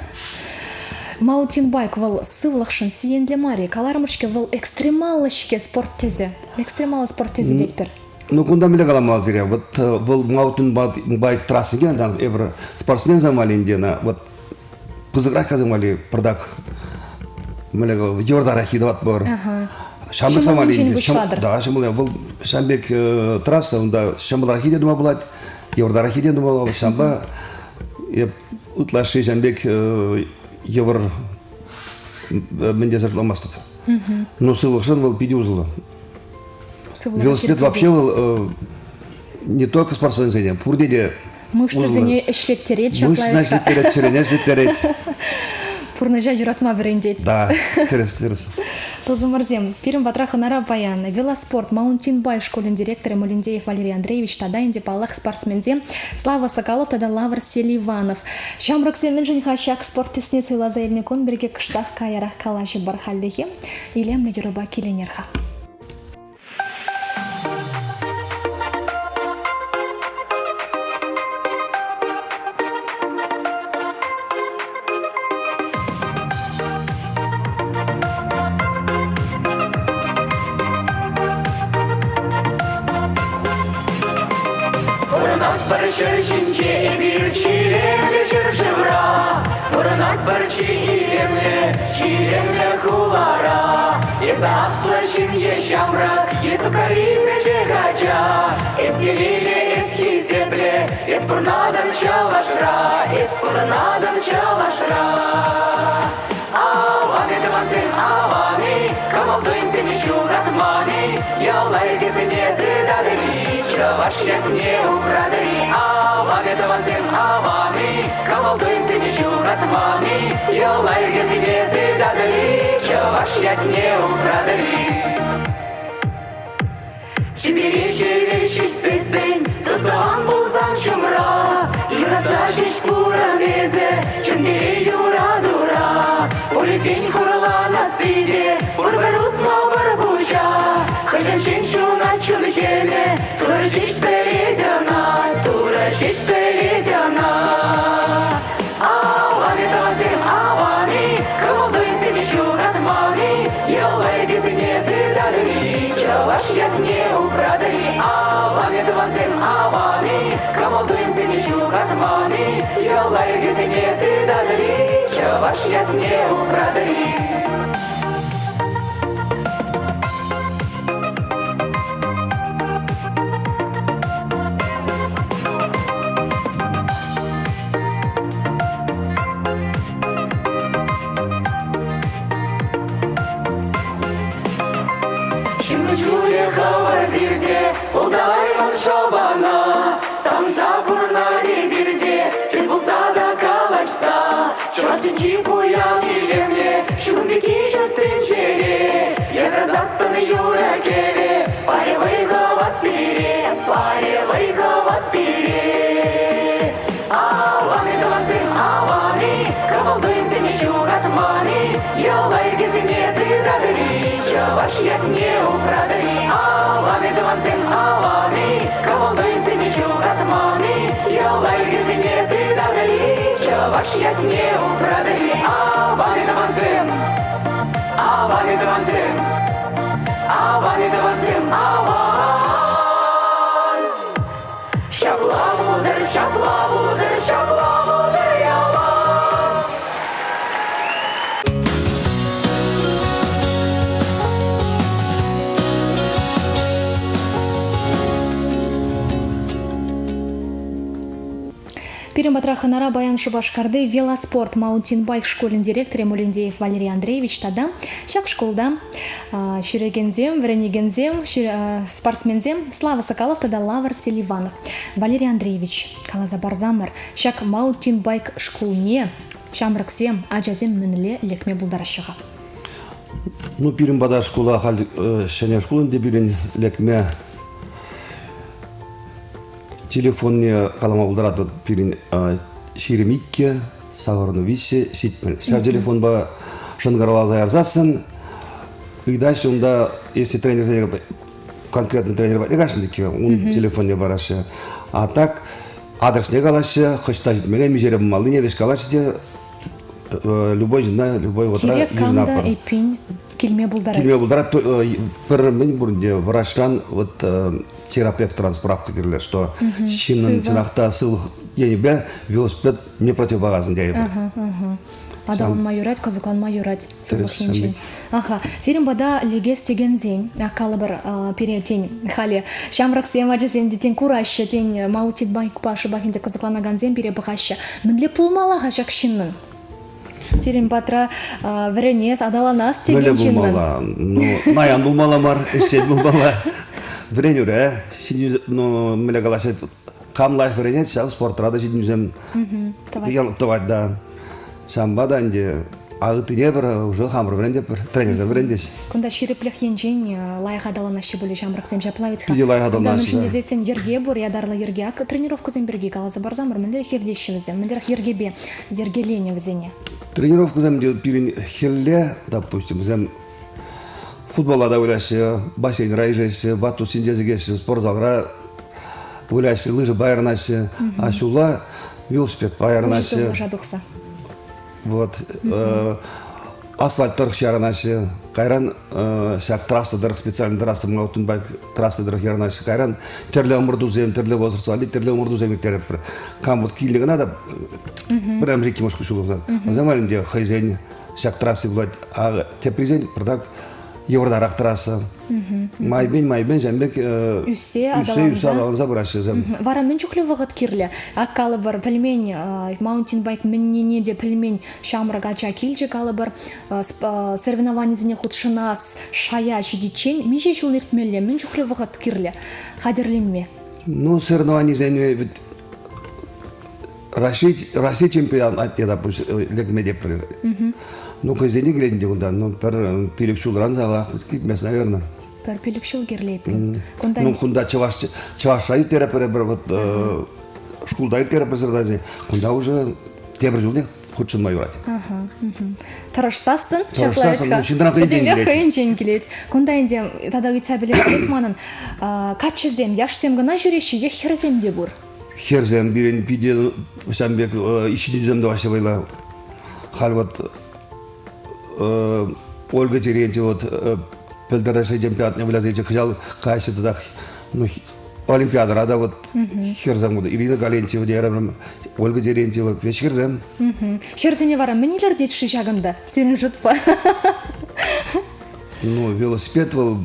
Speaker 5: Маунтинбайк вӑл сывлӑхшӑн сиенлӗ мар-и? Каларӑмӑр-ҫке, вӑл экстремаллӑ-ҫке спорт тӗсӗ. Экстремаллӑ спорт тӗсӗ тетпӗр.
Speaker 8: Ну, кунта мӗнле каламалла сире? Вот вӑл маунтинбайк трассине там эпир спортсменсем валли ӗнтӗ вот пысӑкрах касем валли пӑртак мӗнле йывӑртарах тӑватпӑр. Ҫамрӑксем валли ӗнтӗ. Да, ҫӑмӑл. Вӑл ҫавӑн пек трасса унта ҫӑмӑлраххи те тума пулать, йывӑртараххи те тума пулать. Ҫавӑнпа эп ытлашши ҫавӑн пек йывӑр мӗн тесе шутламастӑп. Но сывлӑхшӑн вӑл питӗ усӑллӑ. Велосипед вообще вӑл не только спортсменсене, пурте те.
Speaker 5: Мышцӑсене ӗҫлеттерет ҫапла.
Speaker 8: Мышцӑна ӗҫлеттерет, чӗрене ӗҫлеттерет.
Speaker 5: Пурнӑҫа юратма вӗрентет.
Speaker 8: Да, тӗрӗс, тӗрӗс.
Speaker 5: Тусӑмӑрсем, пирӗн патра хӑнара паян велоспорт маунтинбайк шкулӗн директорӗ Мулендеев Валерий Андреевич тата ӗнтӗ паллах спортсменсем Слава Соколов тата Лавр Селиванов. Ҫамрӑксем мӗншӗн-ха ҫак спорт тӗсне суйласа илнӗ кун пирки кӑштах каярах калаҫӑпӑр хальлӗхе. Илемлӗ юрӑпа киленер-ха.
Speaker 9: Пурӑнатпӑр ҫӗр ҫинче эпир ҫилемлӗ ҫӗршывра. Пурӑнатпӑр чи илемлӗ, ҫилемлӗ хулара. Эс аслӑ ҫын е ҫамрӑк, эс укари пӗчӗк ача. Эс телейлӗ, эс хисеплӗ, эс пурнатӑн чӑвашра, эс пурӑнатӑн чӑвашра. Аван-и, тӑвансем, аван-и, кӑмӑл-туйӑмсене ҫухатман-и, йӑла-йӗркесене тытатӑр-и, чӑваш ятне упратӑр-и? Аван-и, тӑвансем, аван-и, кӑмӑл-туйӑмсене ҫухатман-и, йӑла-йӗркесене тытатӑр-и, чӑваш ятне упратӑр-и? Чипере хӗвел ҫиҫсессӗн, тус-тӑван пулсан ҫумра, юратса ҫеҫ пурӑн эсӗ, чӗнтере юратура. Пулитен хурланасси те, пурпӗр усмӑпӑр пуҫа. Хӑҫан ҫын ҫунать чун хӗмӗ, Турӑ ҫеҫ пӗлет ӑна, Турӑ ҫеҫ пӗлет ӑна. Аван-и, тӑвансем, аван-и, кӑмӑл-туйӑмсене ҫухатман-и, йӑла-йӗркесене тытатӑр-и, чӑваш ятне упратӑр-и? Аван-и, тӑвансем, аван-и, кӑмӑл-туйӑмсене ҫухатман-и, йӑла-йӗркесене тытатӑр-и, чӑваш ятне упратӑр-и? Ҫын чулӗ хӑвӑрт ирте, пултарайман шӑпана. Савӑнса пурӑнар эпир те, тӗл пулса та калаҫса. Чӑваш тӗнчи пуян илемлӗ, ҫутӑн пики ҫут тӗнчере. Янрасассӑн юрӑ-кӗвӗ, парӗ вӑй-хӑват пире, парӗ вӑй-хӑват пире. Аван-и, тӑвансем, аван-и, кӑмӑл-туйӑмсене ҫухатман-и, йӑла-йӗркесене тытатӑр-и, чӑваш ятне упратӑр-и? Аван-и, тӑвансем, аван-и, кӑмӑл-туйӑмсене ҫухатман-и, йӑла-йӗркесене тытатӑр-и, чӑваш ятне упратӑр-и? Аван-и, тӑвансем, аван-и, тӑвансем, аван-и, тӑвансем, аван! Ҫапла пултӑр, ҫапла пултӑр, ҫапла пултӑр ялан.
Speaker 5: Пирӗн патра хӑнара паян Шупашкарти велоспорт маунтинбайк шкулӗн директорӗ Мулендеев Валерий Андреевич тата ҫак шкулта ҫӳрекенсем, вӗренекенсем, спортсменсем Слава Соколов тата Лавр Селиванов. Валерий Андреевич, каласа парсамӑр, ҫак маунтинбайк шкулне ҫамрӑксем, ачасем мӗнле лекме пултараҫҫӗ-ха?
Speaker 8: Ну, пирӗн пата шкула халь ҫӗнӗ шкул ӗнтӗ пирӗн лекме телефонне калама пултаратӑп пирӗн 22 савӑрнӑ виҫҫӗ 70. Ҫав телефонпа шӑнкӑравласа ярсассӑн ыйтаҫҫӗ унта, если тренерсене конкретно тренер патне каҫнӑ иккен, ун телефонне параҫҫӗ. А так адресне калаҫҫӗ, хӑҫта ҫитмелле, миҫере пымаллине веҫ калаҫҫӗ те любой ҫынна любой вӑхӑтра
Speaker 5: Кирек кам та эппин килме пултарать.
Speaker 8: Килме пултарать. Пӗр мӗн пуринте врачран вот терапевтран справка кирлӗ, что ҫыннӑн чӑнах та сывлӑх енӗпе велосипед не противопоказан тейӗпӗр.
Speaker 5: Аталанма юрать, кӑсӑкланма юрать сывлӑх енчен. Аха, сирӗн пата лекес текенсен, калӑпӑр, пире тен халӗ ҫамрӑксем, ачасем те тен кураҫҫӗ, тен маунтинбайкпа шӑпах ӗнтӗ кӑсӑкланакансем пире пӑхаҫҫӗ. Мӗнле пулмалла-ха ҫак ҫыннӑн? Сирӗн патра вӗренес, аталанас текен
Speaker 8: Мӗнле
Speaker 5: ҫыннӑн?
Speaker 8: пулмалла? Ну, наян пулмалла мар, ӗҫчен пулмалла. Вӗренӳре, ну, мӗнле калаҫать, Кам лайӑх вӗренет, ҫав спортра та ҫитӗнӳсем тӑвать, да. Ҫавӑнпа та ӗнтӗ а ыттине пӗр уже хамӑр вӗрентетпӗр, тренерсем вӗрентеҫ.
Speaker 5: Кунта ҫирӗплӗх енчен лайӑх аталанаҫҫӗ пулӗ ҫамрӑксем ҫапла вӗт-ха.
Speaker 8: Питӗ лайӑх аталанаҫҫӗ.
Speaker 5: Мӗншӗн тесессӗн йӗрке пур, ятарлӑ йӗрке. Ак тренировкӑсем пирки каласа парсамӑр, мӗнлерех иртеҫҫӗ вӗсем, мӗнлерех йӗркепе йӗркеленӗ вӗсене?
Speaker 8: Тренировкӑсем те пирӗн хӗлле, допустим, вӗсем футбола та выляҫҫӗ, бассейнра ишеҫҫӗ, батут ҫинче сикеҫҫӗ, спортзалра выляҫҫӗ, лыжӑпа ярӑнаҫҫӗ. А ҫулла велосипедпа ярӑнаҫҫӗ.
Speaker 5: Сывлӑша тухса.
Speaker 8: Вот. Асфальт тӑрӑх ярӑнаҫҫӗ. Кайран ҫак трасса тӑрӑх, специальный трасса, маунтинбайк трасса тӑрӑх ярӑнаҫҫӗ. Кайран тӗрлӗ ӑмӑртусем, тӗрлӗ возраст валли тӗрлӗ ӑмӑртусем ирттеретпӗр. Кам вот килнӗ кӑна та пӗрремӗш иккӗмӗш ҫул вӗсем валли хӑйсен ҫак трасси пулать. А теприсен пӑртак йывӑртарах трасса. Майпен, майпен ҫавӑн пек
Speaker 5: ӳссе,
Speaker 8: ӳссе аталанса пыраҫҫӗ вӗсем.
Speaker 5: Вара мӗн чухлӗ вӑхӑт кирлӗ? Ак калӑпӑр, пӗлмен маунтинбайк мӗннине те пӗлмен ҫамрӑк ача килчӗ калӑпӑр, соревнованисене хутшӑнас шая ҫитиччен миҫе ҫул иртмелле, мӗн чухлӗ вӑхӑт кирлӗ хатӗрленме?
Speaker 8: Ну, соревнованисене ведь Раҫҫей, Раҫҫей чемпионатне, допустим, лекме те пӗр. Ну, хӑйсене килет ӗнтӗ кунта. Ну, пӗр пилӗк ҫулран залах килмест, наверное.
Speaker 5: Пӗр пилӗк ҫул кирлӗ эппин.
Speaker 8: Кунта... Ну, кунта чӑваш, чӑвашра ирттерӗпӗр эпир, вот, шкулта ирттерӗпӗр соревнование. Кунта уже тепӗр ҫулнех хутшӑнма юрать.
Speaker 5: Тӑрӑшсассӑн ҫапла
Speaker 8: ҫынран хӑйӗнчен килет.
Speaker 5: Хӑйӗнчен килет. Кунта ӗнтӗ тата ыйтса пӗлес килет манӑн, каччӑсем, яшсем кӑна ҫӳреҫҫӗ е хӗрсем те пур?
Speaker 8: Хӗрсем пирӗн питӗ ҫавӑн пек ҫитӗнӳсем тӑваҫҫӗ вӑйлӑ. Халь вот Ольга Терентьева вот пӗлтӗр Раҫҫей чемпионатне выляса илчӗ, кӑҫал каҫҫӗ татах ну, Олимпиадӑра та вот хӗрсем вот Ирина Галентьева терӗм, Ольга Терентьева, веҫ хӗрсем.
Speaker 5: Хӗрсене вара мӗн илӗртет-ши ҫакӑнта сирӗн шутпа?
Speaker 8: Ну, велосипед вӑл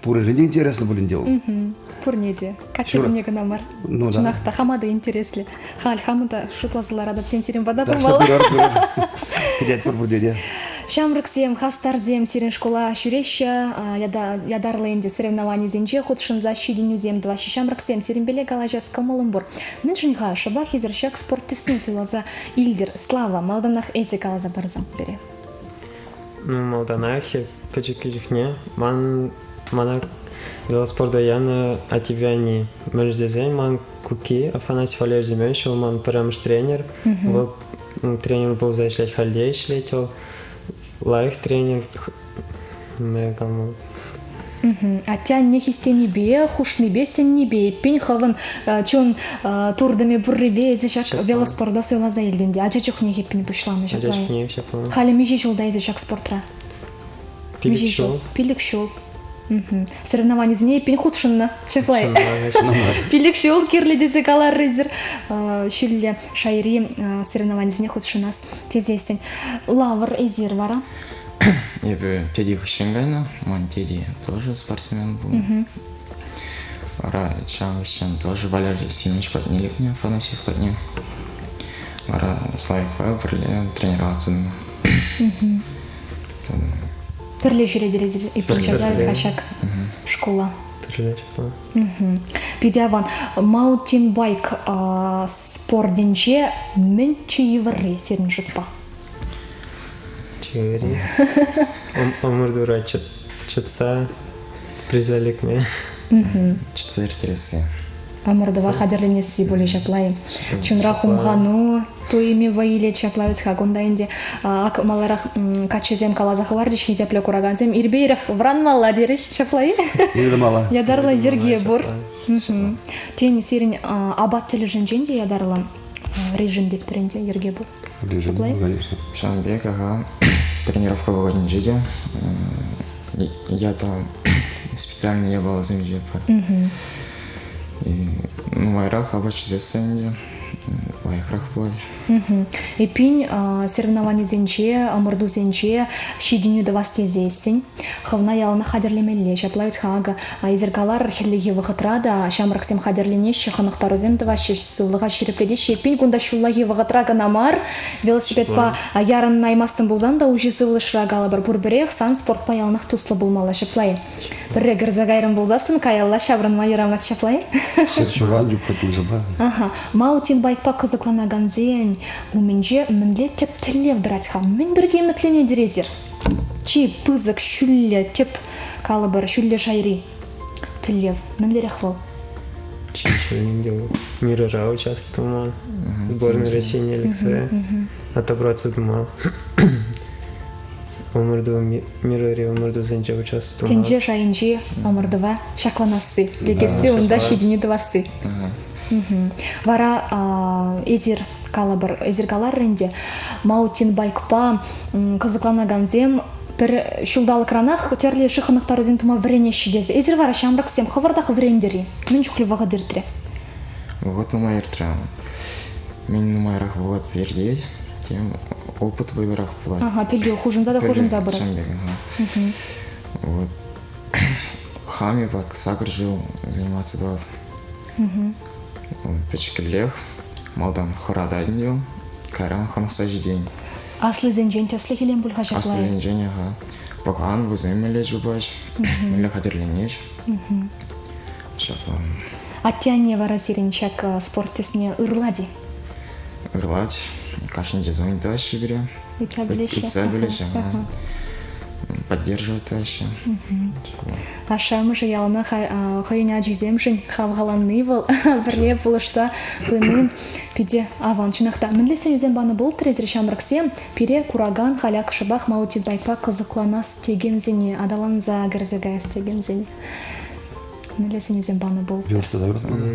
Speaker 8: пуриншӗн те интереслӗ пулин те вӑл.
Speaker 5: Пурне те. Каччӑсене кӑна мар.
Speaker 8: Ну, да.
Speaker 5: Чӑнах та, хама та интереслӗ. Халь хама та шутласа ларатӑп, тен, сирӗн пата
Speaker 8: Так что
Speaker 5: пымалла.
Speaker 8: пырар, пырар. Кӗтетпӗр пурте те.
Speaker 5: Ҫамрӑксем, хастарсем сирӗн шкула ҫӳреҫҫӗ, ятарлӑ ӗнтӗ соревнованисенче хутшӑнса ҫитӗнӳсем тӑваҫҫӗ. Ҫамрӑксем, сирӗнпеле калаҫас кӑмӑлӑм пур. Мӗншӗн-ха шӑпах эсир ҫак спорт тӗсне суйласа илтӗр? Слава, малтанах эсӗ каласа парсам пире.
Speaker 10: Ну, малтанах пӗчӗккӗ чухне ман мана велоспорта янӑ аттепе Мӗншӗн тесен ман кукки Афанасий Валерьевич Семенович, вӑл ман пӗрремӗш тренер. Вӑл тренер пулса ӗҫлет, халь те ӗҫлет вӑл. Лайӑх тренер.
Speaker 5: Атте-анне хистенипе, хушнипе, сӗннипе, эппин хӑвӑн чун туртӑмӗ пуррипе эсӗ ҫак велоспорта суйласа илтӗн те. Ача чухнех эппин пуҫланӑ ҫапла.
Speaker 10: Ача чухнех ҫапла.
Speaker 5: Халӗ миҫе ҫулта эсӗ ҫак спортра?
Speaker 10: Пилӗк ҫул.
Speaker 5: Пилӗк ҫул. Соревнованисене эппин хутшӑннӑ. Ҫапла. Пилӗк ҫул кирлӗ тесе каларӑр ҫӳллӗ шайри соревнованисене хутшӑнас тесессӗн. Лавр эсир вара?
Speaker 11: Эпӗ тете хыҫҫӑн кайнӑ. Ман тете тоже спортсмен пулнӑ. Вара ҫав хыҫҫӑн тоже Валерий Семенович патне лекнӗ, Афанасьев патне. Вара Славикпа пӗрле тренироваться тунӑ.
Speaker 5: Пӗрле ҫӳретӗр эсир эпир ҫапла ҫак шкула.
Speaker 10: Пӗрле ҫапла.
Speaker 5: Питӗ аван. Маунтинбайк спортӗнче мӗн чи йывӑрри сирӗн шутпа?
Speaker 10: Чӗри. Ӑмӑртура чӑтса приза лекме.
Speaker 11: Чӑтса ирттересси.
Speaker 5: Ӑмӑртӑва хатӗрленесси пулӗ ҫапла-и? Чунра хумхану туйӑмӗ вӑй илет ҫапла вӗт-ха кунта ӗнтӗ. Ак маларах каччӑсем каласа хӑварчӗҫ хисеплӗ куракансем ирпе ирех вӑранмалла терӗҫ ҫапла-и?
Speaker 8: Иртмалла.
Speaker 5: Ятарлӑ йӗрке пур. Тен, сирӗн апат тӗлӗшӗнчен те ятарлӑ режим тетпӗр ӗнтӗ, йӗрке пур.
Speaker 8: Режим, конечно.
Speaker 11: Ҫавӑн пек, ага, тренировка вӑхӑтӗнче те я там специальные япаласем ҫиетпӗр. И нумайрах апат ҫисессӗн те лайӑхрах пулать.
Speaker 5: Эппин, соревнованисенче, ӑмӑртусенче ҫитӗнӳ тӑвас тесессӗн хӑвна яланах хатӗрлемелле. Ҫапла вӗт-ха акӑ эсир каларӑр, хӗллехи вӑхӑтра та ҫамрӑксем хатӗрленеҫҫӗ, хӑнӑхтарусем тӑваҫҫӗ, сывлӑха ҫирӗплетеҫҫӗ. Эппин, кунта ҫуллахи вӑхӑтра кӑна мар, велосипедпа ярӑнаймастӑн пулсан та уҫӑ сывлӑшра калӑпӑр, пурпӗрех сан спортпа яланах туслӑ пулмалла, ҫапла-и? Пӗрре кӗрсе кайрӑм пулсассӑн каялла ҫаврӑнма юрамасть ҫапла-и?
Speaker 8: Ҫӗр-шывран чупать
Speaker 5: Аха. Маунтинбайкпа кӑсӑкланакансен умӗнче мӗнле тӗп тӗллев тӑрать-ха? Мӗн пирки ӗмӗтленетӗр эсир? Чи пысӑк, ҫӳллӗ, тӗп, калӑпӑр, ҫӳллӗ шайри тӗллев мӗнлерех вӑл?
Speaker 10: Чи ҫӗнӗ те мирра участвовала, сборной России лексе отобраться тума. Ӑмӑрту мирри ӑмӑртусенче участвовать.
Speaker 5: Тӗнче шайӗнчи ӑмӑртӑва ҫакланасси, лекесси унта ҫитӗнӳ тӑвасси. Вара эсир калӑпӑр, эсир каларӑр ӗнтӗ, маунтинбайкпа кӑсӑкланакансем пӗр ҫулталӑкранах тӗрлӗ хӑнӑхтарусем тума вӗренеҫҫӗ тесе. Эсир вара ҫамрӑксем хӑвӑртах вӗрентӗр-и? Мӗн чухлӗ вӑхӑт иртрӗ?
Speaker 11: Вӑхӑт нумай иртрӗ. Мӗн нумайрах вӑхӑт иртет, тем опыт вӑйлӑрах пулать.
Speaker 5: Ага, пӗлӳ хушӑнса та хушӑнса пырать.
Speaker 11: Ҫавӑн пек, ага. Вот. Хам эпӗ сакӑр ҫул заниматься тӑвап. Пӗчӗккӗллех малтан хӑратать ӗнтӗ, кайран хӑнӑхса ҫитен.
Speaker 5: Аслисенчен тӗслӗх илем пуль-ха ҫапла.
Speaker 11: Аслисенчен, ага. Пӑхан, вӗсем мӗнле чупаҫ, мӗнле хатӗрленеҫ. Ҫапла.
Speaker 5: Атте-анне вара сирӗн ҫак спорт тӗсне ырлать-и?
Speaker 11: Ырлать. Кашни сезон ыйтаҫҫӗ пире.
Speaker 5: Ыйтса пӗлеҫҫӗ.
Speaker 11: Ыйтса пӗлеҫҫӗ. Поддерживать тӑваҫҫӗ.
Speaker 5: Ашшӗ-амӑшӗ яланах хӑйӗн ачисемшӗн хавхаланни вӑл, пӗрле пулӑшса пыни питӗ аван. Чӑнах та, мӗнле сӗнӳсем панӑ пултӑр эсир ҫамрӑксем пире куракан халь ак шӑпах маунтинбайкпа кӑсӑкланас текенсене, аталанса кӗрсе каяс текенсене? Мӗнле сӗнӳсем панӑ пултӑр?
Speaker 8: Велосипеда юратмалла.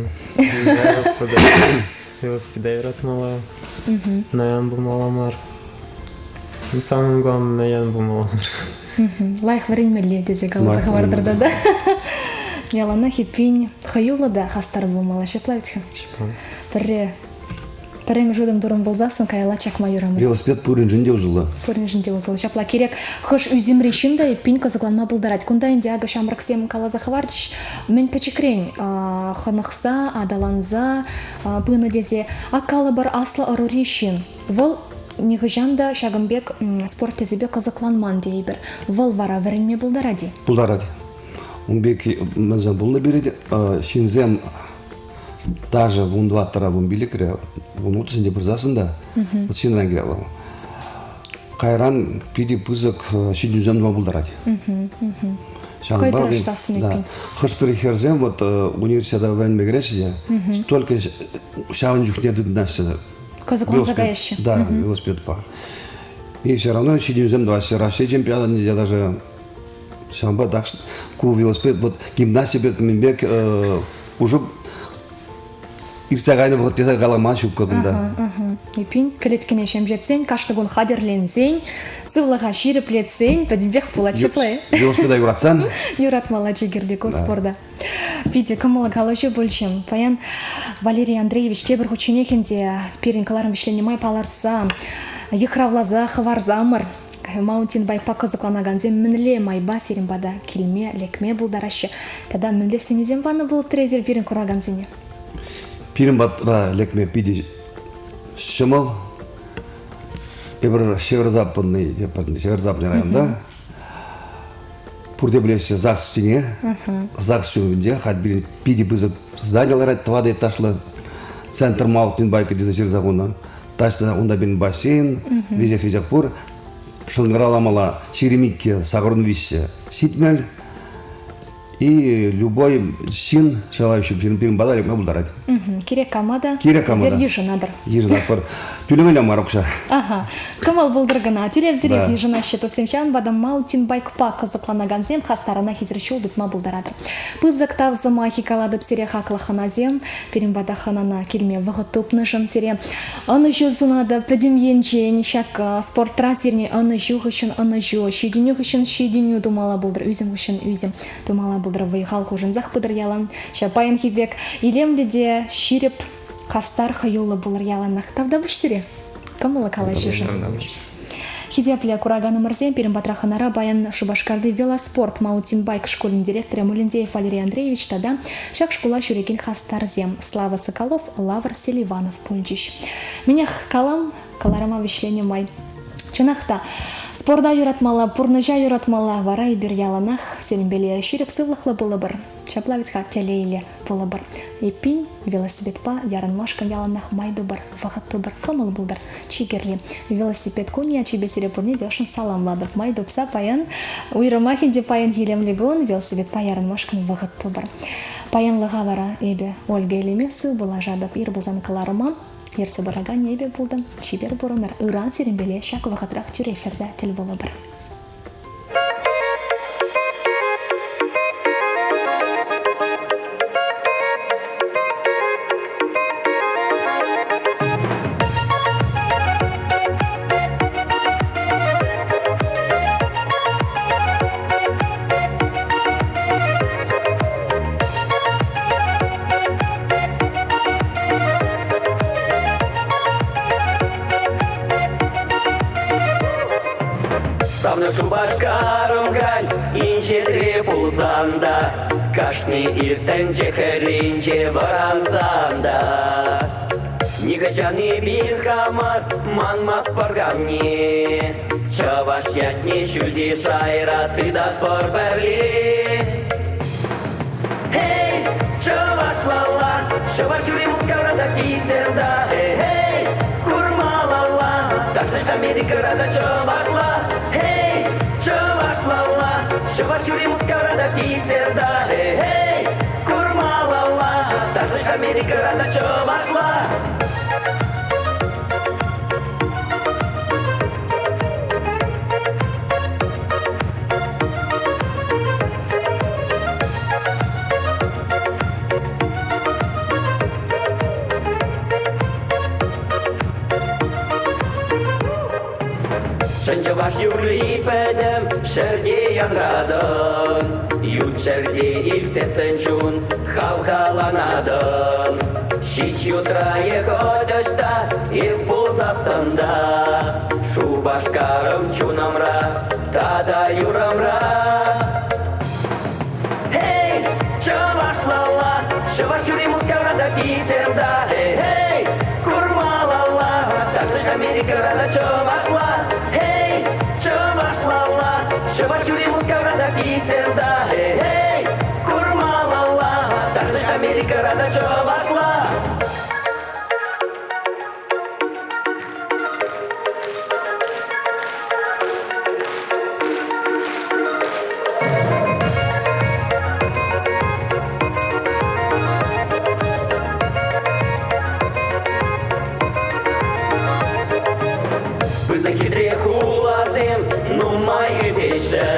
Speaker 10: Велосипеда юратмалла. Наян пулмалла мар. Самое главное, наян пулмалла мар.
Speaker 5: Лайӑх вӗренмелле тесе каласа хӑвартӑр тата. Яланах эппин хӑюллӑ та хастар пулмалла, ҫапла вӗт-ха? Пӗрре Пӗрремӗш утӑм турӑм пулсассӑн каялла чакма юрамасть.
Speaker 8: Велосипед пуриншӗн те усӑллӑ.
Speaker 5: Пуриншӗн те усӑллӑ. Ҫапла кирек хӑш ӳсӗмри ҫын та эппин кӑсӑкланма пултарать. Кунта ӗнтӗ акӑ ҫамрӑксем каласа хӑварчӗҫ, мӗн пӗчӗкрен хӑнӑхса, аталанса пынӑ тесе. Ак калӑпӑр аслӑ ӑрури ҫын. Вӑл нихӑҫан та ҫакӑн пек спорт тӗсӗпе кӑсӑкланман тейӗпӗр. Вӑл вара вӗренме пултарать-и?
Speaker 8: Пултарать. Ун пек мӗнсем пулнӑ пирӗн ҫынсем даже вун тӑваттӑра, вун пилӗкре, вун улттӑсенче пырсассӑн та вот ҫынран килет вӑл. Кайран питӗ пысӑк ҫитӗнӳсем тума пултарать.
Speaker 5: Хӑй тӑрӑшсассӑн
Speaker 8: да. Хӑш-пӗр хӗрсем вот университета вӗренме кӗреҫҫӗ те, только ҫавӑн чухне тытӑнаҫҫӗ.
Speaker 5: Кӑсӑкланса каяҫҫӗ.
Speaker 8: Да, велосипедпа. И все равно ҫитӗнӳсем тӑваҫҫӗ. Раҫҫей чемпионатӗнче даже ҫавӑнпа так ку велосипед вот гимнастика пек уже иртсе кайнӑ вӑхӑт тесе калама ҫук кунта.
Speaker 5: Эппин, кӗлеткене ҫемҫетсен, кашни кун хатӗрленсен, сывлӑха ҫирӗплетсен пӗтӗмпех пулать ҫапла-и?
Speaker 8: Велосипеда юратсан?
Speaker 5: Юратмалла чи кирли ку спорта. Питӗ кӑмӑллӑ калаҫу пулчӗ. Паян Валерий Андреевич тепӗр хутченех ӗнтӗ пирӗн кӑларӑм вӗҫленнӗ май палӑртса, йыхравласа хӑварсамӑр. Маунтинбайкпа кӑсӑкланакансем мӗнле майпа сирӗн пата килме, лекме пултараҫҫӗ тата мӗнле сӗнӳсем панӑ пулӑттӑр эсир пирӗн куракансене?
Speaker 8: Пирӗн патра лекме питӗ ҫӑмӑл. Эпир Северо-Западный, Северо-Западный районта. Пурте пӗлеҫҫӗ ЗАГС ҫине. ЗАГС ҫумӗнче халь пирӗн питӗ пысӑк здани ларать, тӑватӑ этажлӑ. Центр маунтинбайка тесе ҫырса хунӑ. Таҫта унта пирӗн бассейн, веҫех-веҫех пур. Шӑнкӑравламалла 22 сакӑрӑн виҫҫӗ ҫитмӗл. И любой ҫын желающий пирӗн пата лекме пултарать.
Speaker 5: Кирек кама та
Speaker 8: Кирек кама та.
Speaker 5: йышӑнатӑр.
Speaker 8: Йышӑнатпӑр. Тӳлемелле мар укҫа.
Speaker 5: Ага. Кӑмӑл пултӑр кӑна. Тӳлевсӗрех йышӑнаҫҫӗ туссем. Ҫавӑнпа та маунтинбайкпа кӑсӑкланакансем хастарана хисер ҫул тытма пултаратӑр. Пысӑк тав сӑмахӗ калатӑп сире хаклӑ хӑнасем. Пирӗн пата хӑнана килме вӑхӑт тупнӑшӑн сире ӑнӑҫу сунатӑп пӗтӗм енчен. Ҫак спортра сирне ӑнӑҫу хыҫҫӑн ӑнӑҫу, ҫитӗнӳ хыҫҫӑн ҫитӗнӳ тумалла пултӑр, ӳсӗм хыҫҫӑн ӳсӗм тумалла пултӑр. Вӑй-хал хушӑнсах пытӑр ялан. Ҫав паянхи пек илемлӗ те ҫирӗп. Хастар хӑюллӑ пулӑр яланах. Тавтапуҫ сире. Кӑмӑллӑ калаҫушӑн.
Speaker 11: Тавтапуҫ.
Speaker 5: Хисеплӗ кураканӑмӑрсем, пирӗн патра хӑнара паян Шупашкарти велоспорт маунтинбайк шкулӗн директорӗ Мулендеев Валерий Андреевич тата ҫак шкула ҫӳрекен хастарсем Слава Соколов, Лавр Селиванов пулчӗҫ. Мӗнех калам, кӑларӑма вӗҫленӗ май. Чӑнах та, спорта юратмалла, пурнӑҫа юратмалла, вара эпир яланах сирӗнпеле ҫирӗп сывлӑхлӑ пулӑпӑр. Ҫапла вӗт-ха телейлӗ пулӑпӑр. Эппин, велосипедпа ярӑнмашкӑн яланах май тупӑр, вӑхӑт тупӑр, кӑмӑл пултӑр. Чи кирли, велосипед кунӗ ячӗпе сире пурне те ӑшшӑн саламлатӑп. Май тупса паян уйрӑмах ӗнтӗ паян илемлӗ кун велосипедпа ярӑнмашкӑн вӑхӑт тупӑр. Паянлӑха вара эпӗ, Ольга Элеме, сыв пулашатӑп. Ир пулсан кӑларӑма ертсе пыракан эпӗ пултӑм. Чипер пурӑнӑр. Ыран сирӗнпеле ҫак вӑхӑтрах тӳрӗ эфирта тӗл пулӑпӑр.
Speaker 9: Савнӑ Шупашкарӑм халь инҫетре пулсан та, Кашни ир тӗнче хӗрринче вӑрансан та, Нихӑҫан эпир хамӑр манмастпӑр камне, Чӑваш ятне ҫӳлти шайра тытатпӑр пӗрле. Эй, чӑвашлалла, чӑваш юрри Мускавра та Питерта. Эй, курмалалла, ташлаҫ Америкӑра та чӑвашла. Эй, чӑвашлалла, чӑваш юрри Мускавра та Питерта. Эй, курмалалла, ташлаҫ Америкӑра та чӑвашла. Чӑн чӑваш юрри пӗтӗм ҫӗрте янратӑн, Ют ҫӗрте илтсессӗн чун хавхаланатӑн. Ҫич ютра е хӑть ӑҫта эп пулсассӑн та, Шупашкарӑм чунӑмра тата юрӑмра. Эй, чӑвашлалла, чӑваш юрри Мускавра та Питерта. Эй, курмалалла, ташлаҫ Америкӑра та чӑвашла. Эй, чӑвашлалла, чӑваш юрри Мускавра та Питерта. Эй, курмалалла, ташлаҫ Америкӑра та чӑвашла. Пысӑк хитре хуласем нумай ӳсеҫҫӗ,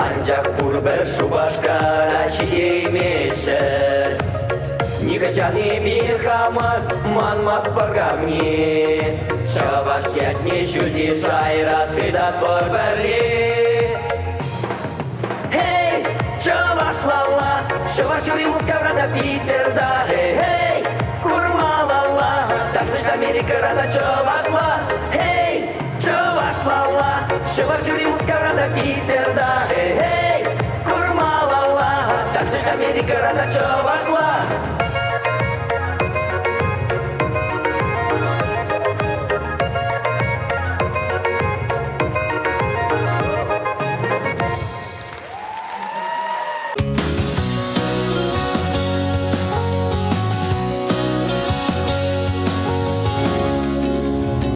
Speaker 9: анчах пурпӗр Шупашкара ҫитеймеҫҫӗ. Нихӑҫан эпир хамӑр манмастпӑр камне, Чӑваш ятне ҫӳлти шайра тытатпӑр пӗрле. Эй, чӑвашлалла, чӑваш юрри Мускавра та Питерта. Эй, курмалалла, ташлаҫ Америкӑра та чӑвашла. Эй, чӑвашлалла, чӑваш юрри Мускавра та Питерта. Эй, курмалалла, ташлаҫ Америкӑра та чӑвашла.